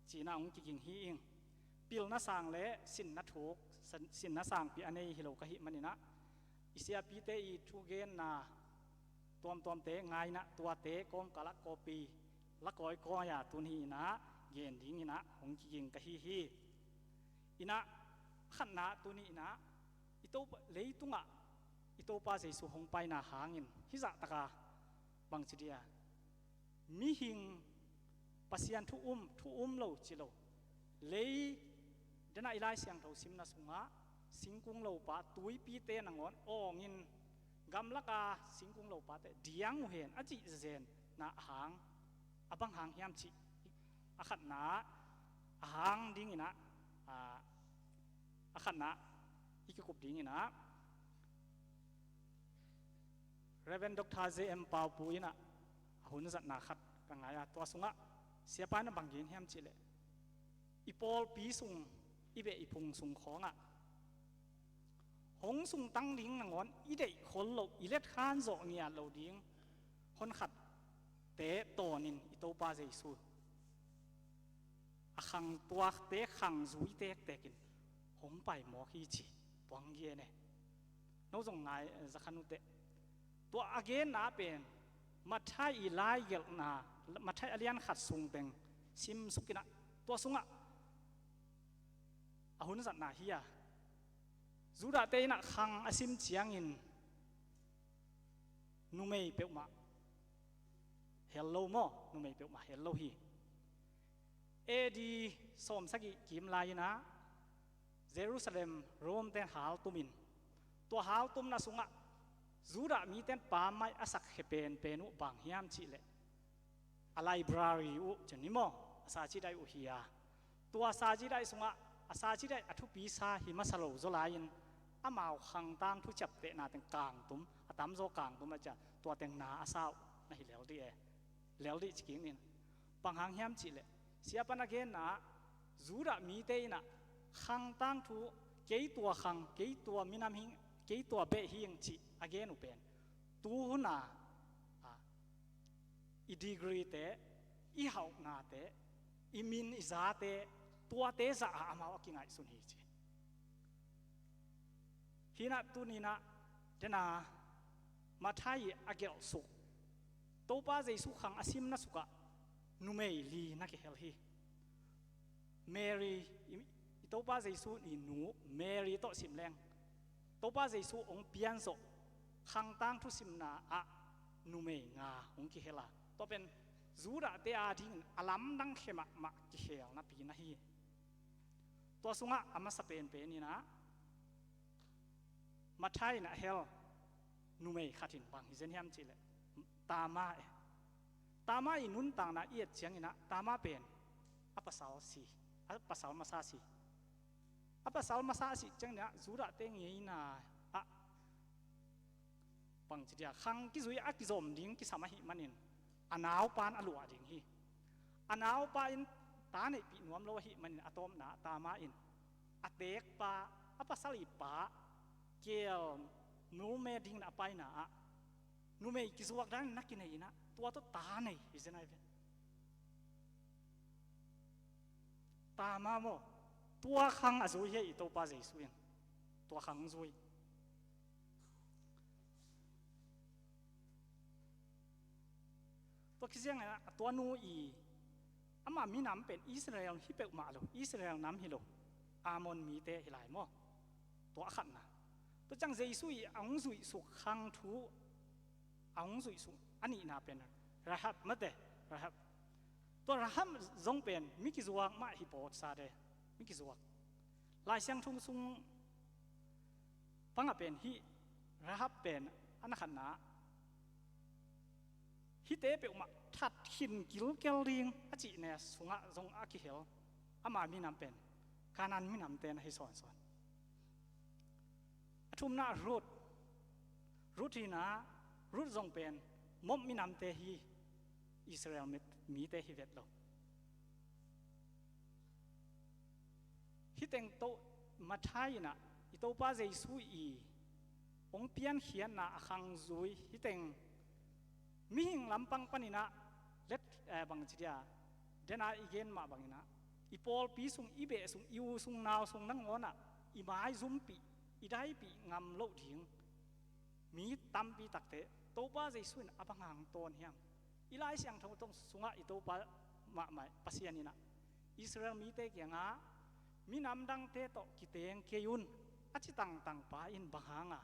ci-in ah hong kiging hi ing. Pilna sang le sinna thuk, san-, sinna sangpi a nei hi lo ka hih manin ah, i siapite i thugenna tuamtuamte ngai in ah, tuate kawmkal ah copy la kawikawi a tuni-in ah gen dingin ah hong kiging ka hi hi. In ah khatna, tuni-in ah i Topa, leitungah i Topa Jesu hong paina hangin hih zah taka bangci dia, mihing, Pasian thu um, thu um lo ci lo, lei, dena i Lai Siangtho simna sungah singkung lopa tuipite nangawn awngin gamlaka singkung lopate diang uh hen a cih zenna a hang, a bang hang hiam cih a khatna, a hang dinginah, a, a khatna i kikup dinginah Reverend Doctor J M Paupu inah a hun zatna khat ka ngai a, tua sungah siapa inah bang gen hiam cihleh, i pawlpi sung, i beh i phung sung khawngah hong sungtang ding nangawn i deih khol loh, i letkhan zawh ngiat loh ding honkhatte tawnin i Topa Jesu a khang tuakte khang zui tektekin hong pai mawk hi ci, tua hong gen e. No zong ngai, eh, za kha nuhteh. Tua a genna pen Matthai i lai gelhna, Matthai a lian khat sung teng simsukinah, tua sungah a hun zatna hi a, Judahte inah khang a sim ciangin numei peuhmah hel lo maw, numei peuhmah hel lo hi. A D sawmsagih kim lai inah Jerusalem Rome ten haltumin, tua haltumna sungah Judah miten pammaih a sakkhia penpen uh bang hiam cihleh, a library uh cin hi maw, a sacidai uh hi a, tua sacidai sungah a sacidai a thupisa hi masa lo zaw lai-in amau khangtang thuciaptehna teng kangtum, a tamzaw kangtum a ciah tua teng na a sa uh na hi lel dih e. Lel dih ci kik ning. Bang hang hiam cihleh, siapan a genna ah Judah mite inah khangtang thu, kei tua khang, kei tua minam hi, kei tua beh hi ing cih a gen uh pen tuhuna, a, i degree-te, i hauhnate, i min i zate, tuate zah ah amau a kingaihsun hi ci. Hinah tuninah dena Matthai a gelhsuk Topa Jesu khang a simna sukah numei li na kihel hi. Mary, i, i Topa Jesu i nu Mary tawh simleng, Topa Jesu hong pianzawh khangtang thusimna ah numei nga hong kihel a, tua pen Judahte adingin a lamdang khia mahmah kikhelnapi na hi. Tua sungah a masa penpen inah Matthai inah a hel numei khat in bang hi zen hiam cihleh, Tamar e. Tamar i nuntakna i et cianginah Tamar pen a pasal si, a pasal masa si. A pasal masa a sih cianginah Judahte ngeina ah bangci dia, khang kizui a kizom ding kisam ahih manin a naupan a luah ding hi. A naupa in ta neihpih nuam lo ahih manin a tawpna Tamar in a teekpa, a pasal i pa keel nulme dingin a paina ah numei kizuak dan na kinei inah tua tawh ta nei hi zen ai ve. Tamar maw, tua khang a zui hi i Topa Jesu in. Tua khang zui. Tua khit ciangin a tua nu i, ama minam pen Israel hi peuhmah lo, Israel nam hi lo, Ammon mite hi lai maw. Tua a khatna. Tua ciang Jesu i a hong zuihsuk khang thu a hong zuihsuk a nihna pen Rahab mate, Rahab. Tua Rahab zong pen mi kizuak mah hi pawt sa de, mi kizuak. Lai Siangtho sung pangah pen hih Rahab pen a na khatna, hihte peuhmah that khin kilkel ding a cih ne sungah zong a kihel, ama minam pen Kanaan minamte na hi sawnsawn. A thumna Ruth, Ruth hina, Ruth zong pen Moab minamte hi, Israel mit, mite hi vet lo. Hih teng tawh Matthai inah i Topa Jesu i hong piankhiatna a khang zui, hih teng mihing lampang paninah let, eh, bangci dia, dena i gen mah banginah i pawlpi sung, i beh sung, i u sung, nau sung nangawnah i maizumpih, i daipih ngam loh ding mi tampi takte Topa Jesu in a bang hang tawn hiam? I Lai Siangtho tawh sungah i Topa mahmah Pasian inah Israel mite kiangah minam dangte tawh kiteng kei un a ci tangtang pa in bang hanga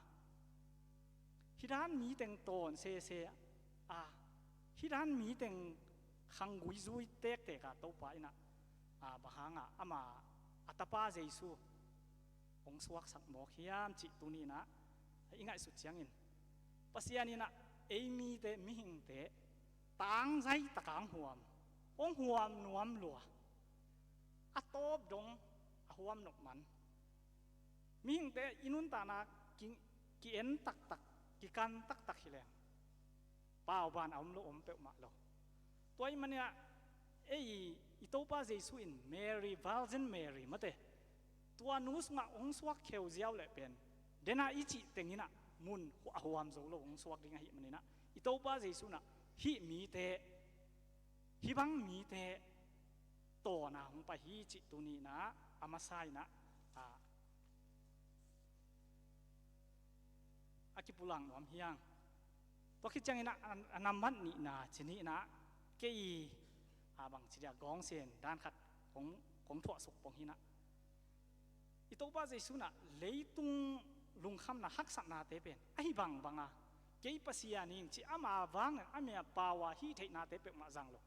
hih dan mi teng tawn sese a, hih dan mi teng khanggui zui tektek a Topa inah a, bang hangah ama a tapa Jesu hong suaksak mawk hiam cih tuni inah i ngaihsut ciangin, Pasian inah ei mite, mihingte tangzai taka hong huam, hong huam nuam lua, a tawp dong a huam nop man. Mihingte i nuntakna ki, ki-en taktak, kikan taktak hi leng, pauban a om lo, om peuhmah lo. Tua ahih maninah ei i Topa Jesu in Mary, Virgin Mary mate, tua nu sungah hong suak kheu ziau leh pen, dena i cih tenginah mun a huam zo lo hong suak ding ahih maninah, i Topa Jesu inah hih mite, hih bang mite tawna hong pai hi cih tuni inah a masa inah, a, a kipulak nuam hi hang. Tua khit ciangin a, a nambat nihna ci ni inah, kei, a, bang ci dia, gawngsen dan khat kong, kong thuahsuk pong hi inah, i Topa Jesu inah leitung lungkhamna, haksatnate pen ahi bangbanga, kei Pasian hi ing ci ama vang in, ama pau a hih theihnate peuhmah zang lo,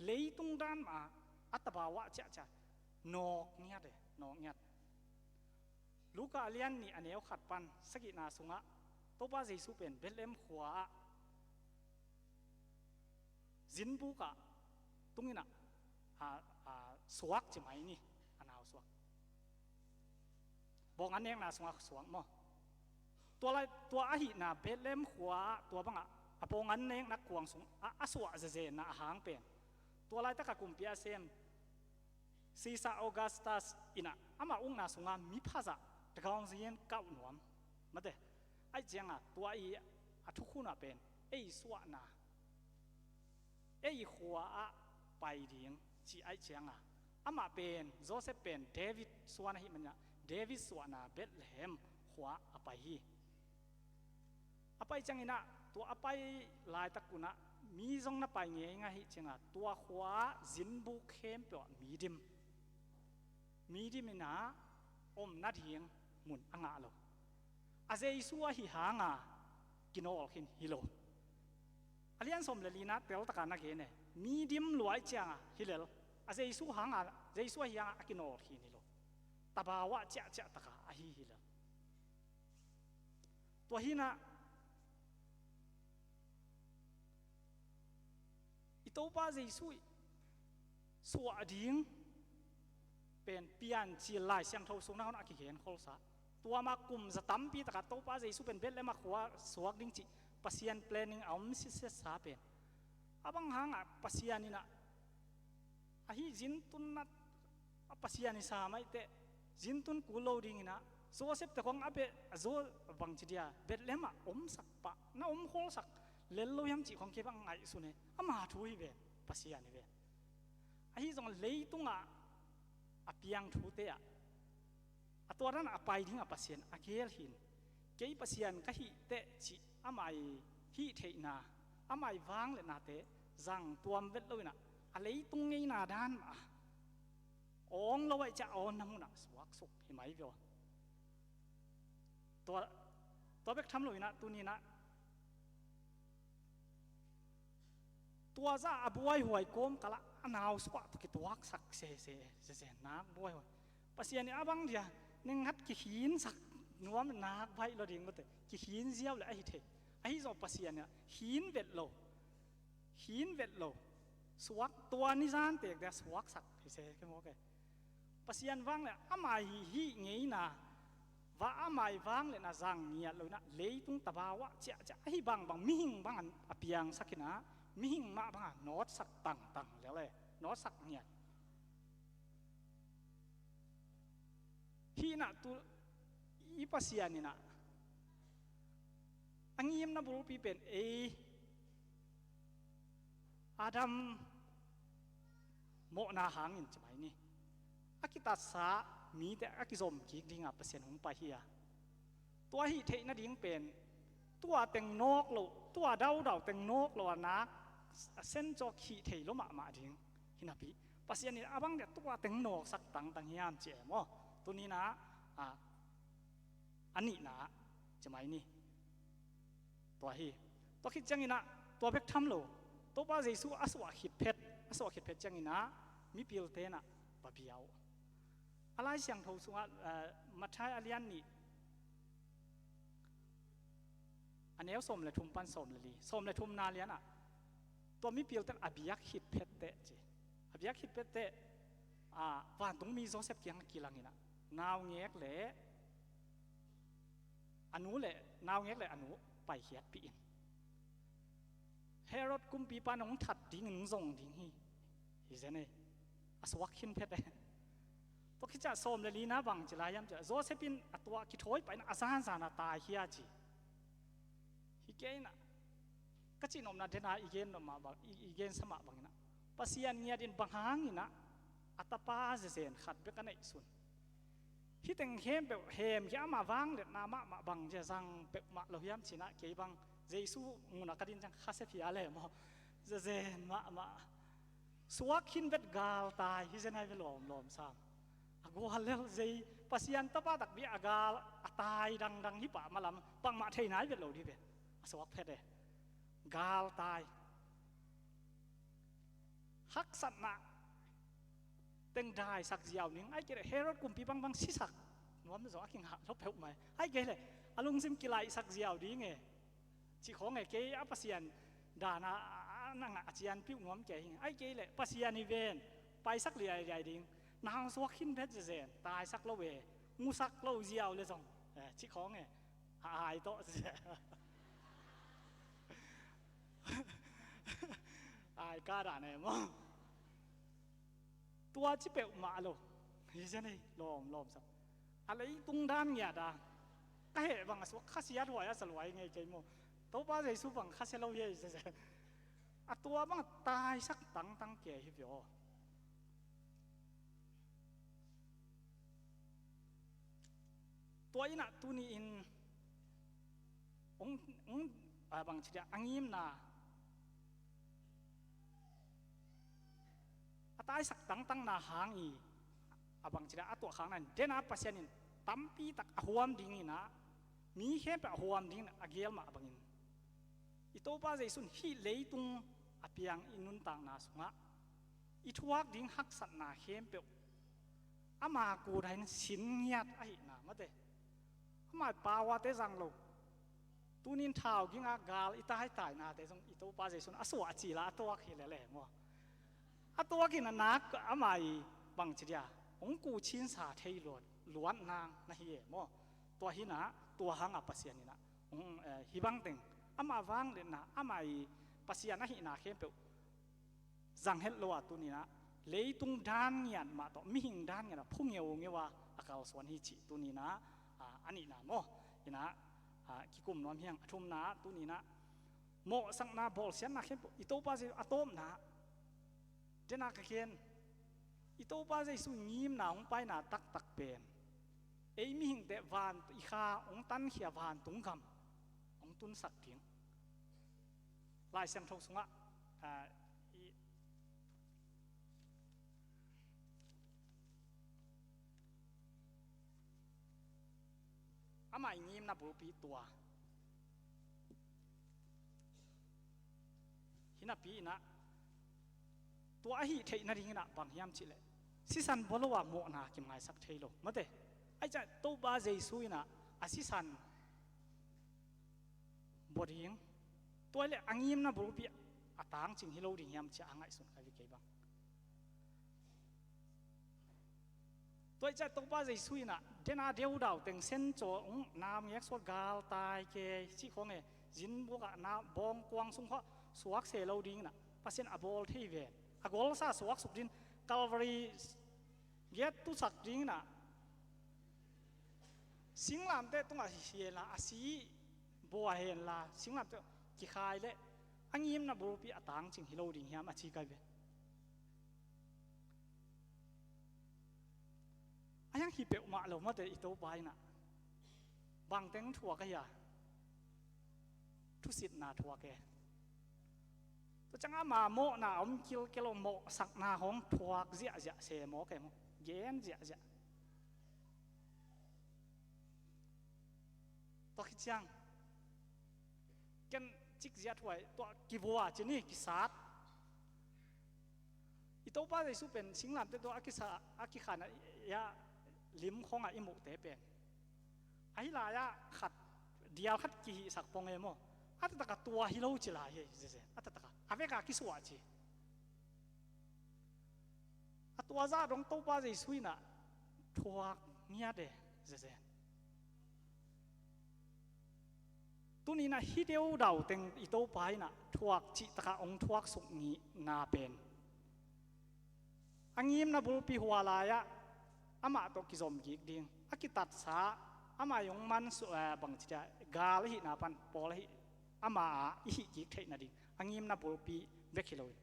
leitung dan mah a, a tabau ah ciahciah nawk ngiat e, nawk ngiat. Luka a lian nih a neu khat pan sagihna sungah Topa Jesu pen Bethlehem khua ah zinbuk ah tung inah, a, a, suak ci mai ni, a nau suak. Bawng an nekna sungah suak maw. Tua lai, tua ahihna Bethlehem khua ah tua bangah a bawng an nekna kuang sungah a suah zezenna a hang pen, tua laitak a kumpi a sem Caesar Augustus inah amah ukna sunga mi phazah tagaung zingin kauh nuam mate. Aih cianga tua i a thukhun ah pen ei suahna, ei khua ah pai ding ci aih cianga, amah pen, Joseph pen David suan ahih maninah David suahna Bethlehem khua a pai hi. A pai cianginah tua a pai laitak unah mi zong na pai ngeingai ahih cianga tua khua ah zinbuk khempeuh ah mi dim, mi dim inah om nading mun a ngah lo. A Jesu ahi hanga kinawl khin hi lo. A lian sawm le lina teltaka na gen e, mi dim lua aih cianga hi lel, a Jesu hanga, Jesu ahi hanga a kinawl khin hi lo. Tabau ah ciahciah taka ahi hi lel. Tua hinah i Topa Jesu i suah ding pen Piancil Lai Siangtho sungah hun a kigen kholsa. Tua ma kum za tampi taka Topa Jesu pen Bethlehem ah khua suak ding cih Pasian planning a om sitsetsa pen, a bang hangah Pasian inah ahi zintun na a Pasian i sa maiteh zintun kul lo dinginah Joseph te khong a beh a zo bang ci dia Bethlehem ah omsak pah na om kholsak lel lo hiam cih khong kei bang ngaihsun e. Ama thu hi ven, Pasian hi ven. Ahi zong leitungah a piang thute ah a tua dan a pai dingah Pasian a gel hin, kei Pasian ka hih teh cih amah i hih theihna, amah i vangliatnate zang tuam vet lo inah a leitung ngeina dan mah awng lo aih ciah a awnna munah suaksuk hi mai vio. Tua, tua bek tham lo inah tuninah tua zah a buaihuai kawmkalah a nau suah tawh kituaksak sese, sese, nak buaihuai. Pasian in a bang dia nenghat kikhinsak nuam nak baih lo ding mate, kikhin ziau le ahi thei. Ahi zong Pasian in khin vet lo, khin vet lo, suak tua nizan tek dia suaksak hi se ke mawk e. Pasian vang le amah i hih ngeina va amah i vang le na zang ngiat lo inah leitung tabau ah ciahciah ahi bangbang mihing bang a piangsak inah mihing mah bangah nawtsak tangtang lel e, nawtsak ngiat. Hih inah tu i Pasian inah a ngimna bulpi pen ei Adam mawhna hangin ci mai ni. A kitatsa mite a kizom kik dinga Pasian hong pai hi a, tua hih theih nading pen tua teng nawk lo, tua daudau teng nawk lo a nak a sen cawk hih thei lo mahmah ding hinapi Pasian in a bang dia tua teng nawksak tangtang hiam ci e maw? Tuninah a, a nihna ah ci mai ni. Tua hi. Tua khit cianginah tua bek tham lo, Topa Jesu a suah khit phet, a suah khit phet cianginah mipilte inah a bia uh. A Lai Siangtho sungah, eh, Matthai a lian nih, a neu sawm le thum pan sawm le li, sawm le thumna lianah, tua mipil ten a biak khit phetteh ci. A biak khit phetteh, ah, vantungmi Joseph kiang a kilang inah, naungek le a nu le, naungek le a nu paikhiatpih in. Herod kumpipa nong that dingin nong zong ding hi. Hi zen ei. A suak khin phet e. Tua khit ciah sawm le lina bang ci lai hiam ciah, Joseph in a tuah kithawi pah in a zanzan a taikhia ci. Hi kei inah, ka cihnopna denah i gen nop mah bang, i, i gensa mah bang inah, Pasian ngiat in bang hang inah a tapa zezen khat bek a neihsun? Hih teng khempeuh hemkhia, ama vangliatna mahmah bang zia zang peuhmah lo hiam ci inah, kei bang Jesu munah ka din ciang khasia phia le maw. Zezen mahmah. Suak khin vet, galtai hi zen ai ve lawmlawm sam. A gual lel zei, Pasian tapa takpi a gal a tai dangdang hi pah malam, bangmah thei nai vet lo dih ve. A suak phet e. Galtai. Haksatna teng daisak ziau ning, ai kei leh Herod kumpi bangbang sisak nuam zaw a kingah lo peuhmah e. Ai kei leh a lungsim kilaihsak ziau ding e. Cih khawng e, kei a Pasian dana a, a, a nang a cianpiuh nuam kei hi. Ai kei leh Pasian hi ven, paisak liailiai ding. Nang suak khin vet zezen, taisak lo e, ngusak lo ziau le zong, eh, cih khawng e. A ai tawh zia. Ai ka dan e maw. Tua ci peuhmah lo. Hi zen ei, lawmlawm sam. A leitung dan ngiat a, ka heh bang a suak khasiat huai a sa luai ngei kei maw. Topa Jesu bang khasia lo hi ei zia. A tua bang taisak tangtang kei hi ve aw. Tua inah tuni in hong, hong, a, bang ci dia, a ngimna a taisak tangtangna hang i, a bang ci dia, a tuahkhakna in dena Pasian in tampi tak a huam ding inah, mi khempeuh a huam ding inah a gel mah bangin, i Topa Jesu in hih leitung a piang i nuntakna sungah i thuak ding haksatna khempeuh ama kut ah in sin ngiat ahihna mate, ama pawate zang lo. Tunin thau ging a gal i taitainate zong i Topa Jesu in a suah a cil a a tuak hi lele maw. A tuak in a nak ama i bang ci dia, hong kuchinsa thei luat, luat nang na hi e maw. Tua hi inah, tua hang a Pasian inah hong, eh, hih bang teng ama vangliatna, ama i Pasian ahihna khempeuh zang het lo a tuni inah leitung dan ngiat mah tawh mihing dan ngiat ah phu ngeungeu a a kalsuan hi cih tuni inah, a, a nihna maw. Inah, a, kikum nuam hi hang. A thumna tuni inah mawhsakna, bawlsiatna khempeuh i Topa Jesu a tawpna. Dena ka gen, i Topa Jesu ngimna hong paina taktak pen ei mihingte van i kha hong tankhia vantung gam hong tunsak ding. Lai Siangtho sungah, ah, i, amah i ngimna bulpi tua hi napi inah, tua ahih theih nading inah bang hiam cihleh, sisan bua lo a mawhna kimaisak thei lo mate. Aih ciah Topa Jesu inah a sisan bua ding, tua hileh a ngimna bulpi a tangcing hi lo ding hiam ci a ngaihsun ka hi kei bang. Tua aih ciah Topa Jesu inah dena deudau teng, sencaw, ung, nam ngek suat, galtai kei cih khawng e, zinbuak ah na bawngkuang sung khawh suak se lo ding inah Pasian a bawl thei ven. A golsa suaksuk ding, Calvary gate tusak ding inah, singlamteh tungah hi henla, a si bua henla, singlamteh kikhai leh a ngimna bulpi a tangcing hi lo ding hiam a ci ka hi ve. A hiang hi peuhmah lo mate, i Topa inah bangteng thuak a hia? Thusitna thuak e. Tua ciang ama mawhna a om kilkel lo, mawhsakna hong thuak ziahziah se maw, kei maw, gen ziahziah. Tua khit ciang ken cik ziah thuai, tua kivua ci ni, kisat. I Topa Jesu pen singlamteh tawh a kisa, a kikhan a, ya, lim khong a i muhte pen, ahi lai-ah khat, dial khat kihihsak pong e maw, a taktak a tua hi lo ci lai hi, zezen, a taktak a, a vek a kisuah ci. A tua zah dong Topa Jesu in ah thuak ngiat e, zezen. Tuni in ah hih deudau teng i Topa in ah thuak cihtak a hong thuaksuk ngihna pen, a ngimna bulpi hua lai-ah amah tawh kizom kik ding, a kitatsa, amah i hong man su-, eh, bangci dia, gal ahihna pan pawl ahi, amah a i hih kik theih nading a ngimna bulpi bek hi loin,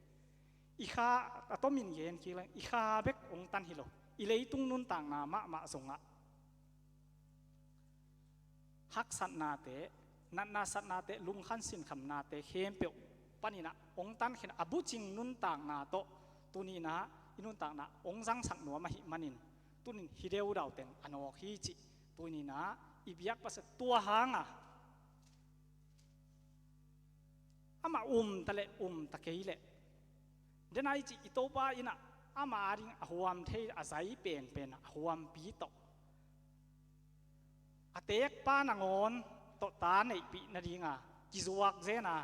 i kha, a tomin gen kik leng, i kha bek hong tan hi lo, i leitung nuntakna mahmah zongah haksatnate, natna satnate, lungkhan sinkhamnate khempeuh panin ah hong tankhin a bucing nuntakna tawh tuni in ah i nuntakna hong zangsak nuam ahih manin, tuni in hih deudau teng a nawk hi cih tuni in ah i biak Pasian tua hang a, amah um ta leh um ta kei leh, den a i cih i Topa in ah ama ading a huam thei, a zai penpen a huampi tawh, a teekpa nangawn tawh ta neihpih nading a kizuak zen a,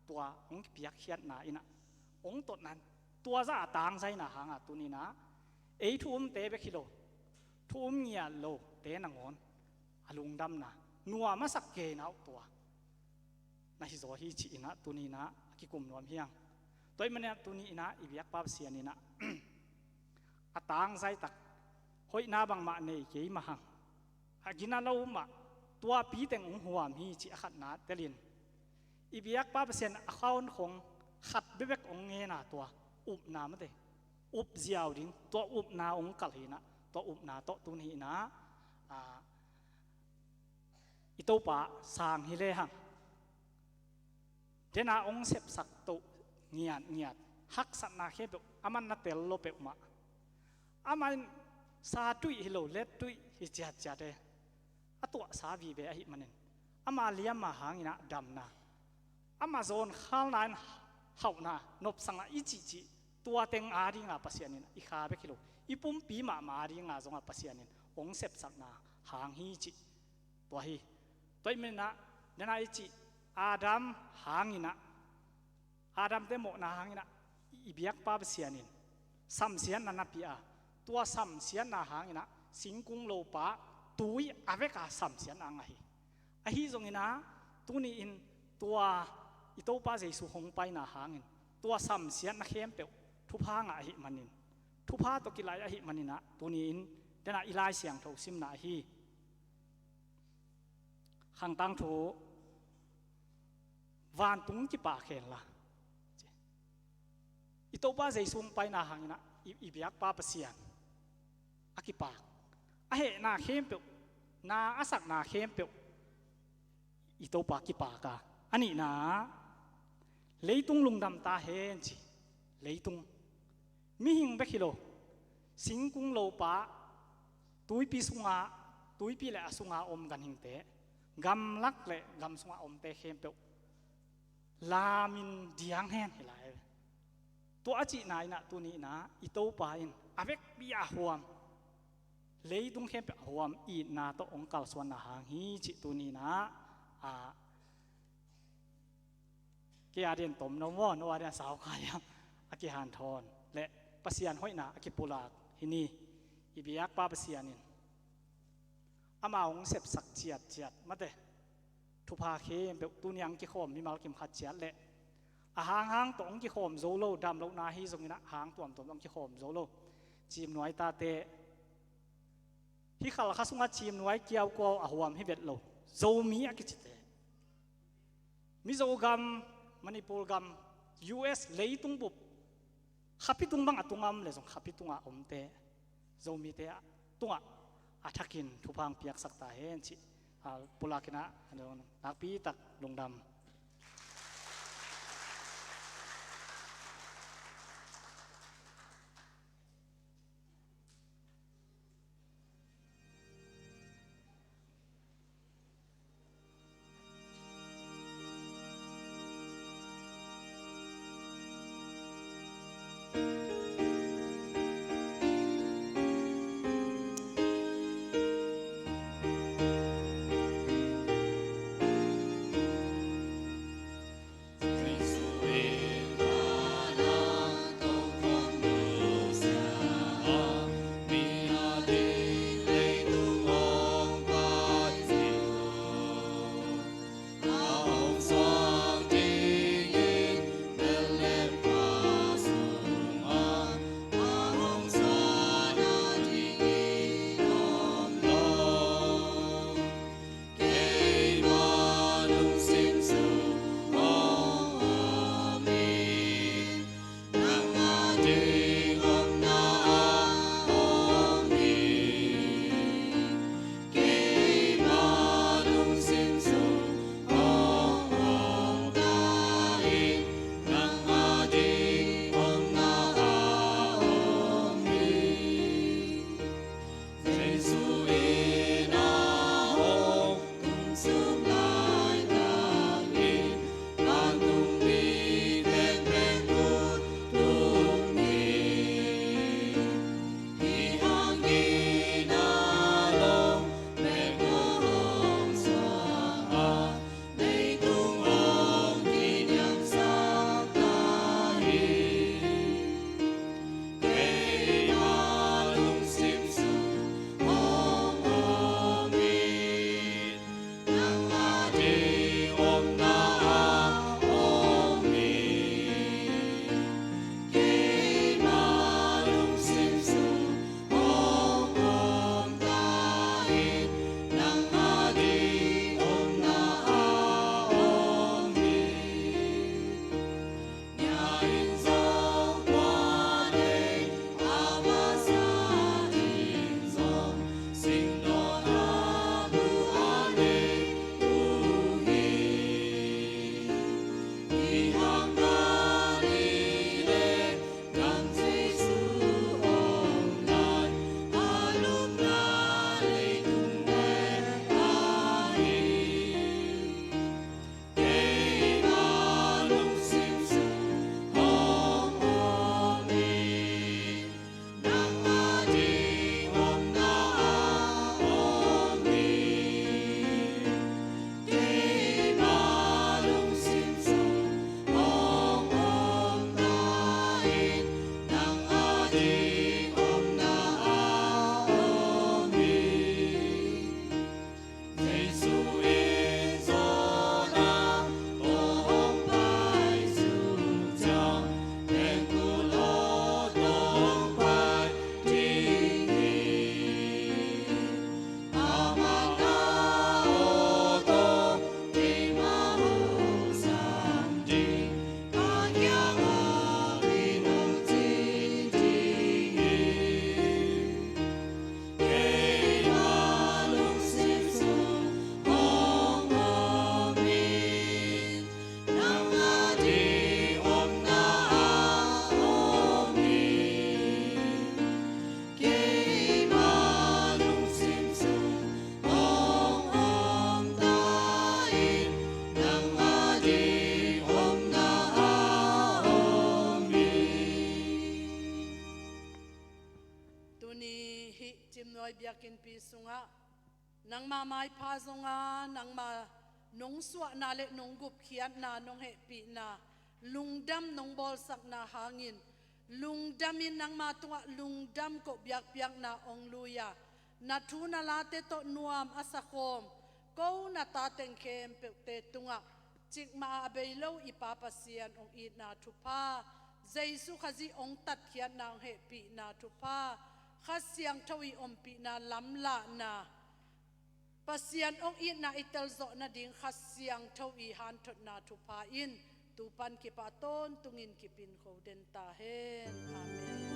tua hong kipiakkhiatna in ah hong totna, tua zah a tangzaina hang a tuni in ah ei thu umte bek hi lo, thu um ngiat lote nangawn a lungdamna, nuam a sak kei na uh tua na hi zaw hi cih in ah tuni in ah a kikum nuam hi hang. Tua ahih manin ah tuni in ah i biakpa Pasian in ah a tangzai tak, hoihna bangmah nei kei mah hang, a gina lo mah, tuapi teng hong huam hi cih a khatna telin, i biakpa Pasian a khaun khong khat bekbek hong ngen a, tua upna mate, up ziau ding, tua upna hong kalh hi in ah, tua upna tawh tuni in ah, a, i Topa sang hi lehang, den a hong sepsak toh ngiatngiat, haksatna khempeuh, aman na tel lo peuhmah, amah in sa tuih hi lo, let tuih hi ciatciat e, a tuahsa vive ahih manin, ama liamma hang in ah damna, ama zawnkhalna in hauhna, nopsakna i cihcih, tua teng ading a Pasian in i kha bek hi lo, i pumpi mahmah ading a zong a Pasian in hong sepsakna hang hi cih tua hi. Tua ahih manin ah, den a i cih Adam hang in ah, Adamte mawhna hang in ah i biakpa Pasian in samsiatna na pia a, tua samsiatna hang in ah singkung lopa tui a vek a samsiatna ngah hi. Ahi zong in ah, tuni in tua i Topa Jesu hong paina hang in tua samsiatna khempeuh thupha ngah ahih manin, thupha tawh kilai ahih manin ah, tuni in den a i Lai Siangtho simna ahi Khang Tangthu, vantung kipak hen la, i Topa Jesu hong paina hang in ah i, i biakpa Pasian a kipak, a hehna khempeuh, na a sakna khempeuh i Topa kipak a, a nihna ah leitung lungdam ta hen ci. Leitung, mihing bek hi lo, singkung lopa, tuipi sunga, tuipi le a sunga om ganhingte, gamlak le gam sunga omte khempeuh lamin diang hen hi lai. Tua a cihna in ah tuni in ah i Topa in a vekpi a huam, leitung khempeuh a huam itna tawh hong kalsuanna hang hi cih tuni in ah, a, kei a di'n tom no maw, no a di'n sau kha hiam, a kihanthawn le Pasian hoihna a kipulak hi ni. I biakpa Pasian in ama hong sepsak ciatciat mate, thupha khempeuh tuni a hong kikhawm mimal kim khat ciat le a hanghang tawh hong kikhawm zo lo, dam lohna hi zong in ah hang tuamtuam tawh hong kikhawm zo lo, ciimnuai tate, hih Khalkha sungah ciimnuai kiaukuau a huam hi vet lo, Zomi a kicite, Mizo gam, Manipur gam, U S, leitung bup, khapi tung bang a tunga om le zong khapi tunga omte, Zomite a tungah a thakin thupha hong piaksak ta hen cih, a, pulak in ah, a, nakpi tak lungdam. biakinnpi sungah nangma maipha zonga nangma nong suahna le nong gupkhiatna, nong hehpihna, lungdam nong bawlsakna hangin lungdamin nangma tungah lungdam koh biakpiakna hong lui-a, na thu na late tawh nuam a sakhawm ko na tateng khempeuhte tungah cikmah a bei lo i Pa Pasian hong itna thupha, Jesu Khazih hong tatkhiatna hong hehpihna thupha, Kha Siangtho i ompihna lamlahna, Pasian hong itna i telzawh nading Kha Siangtho i hanthotna thupha in tupan kipa tawntungin kipin kho den ta hen. Amen.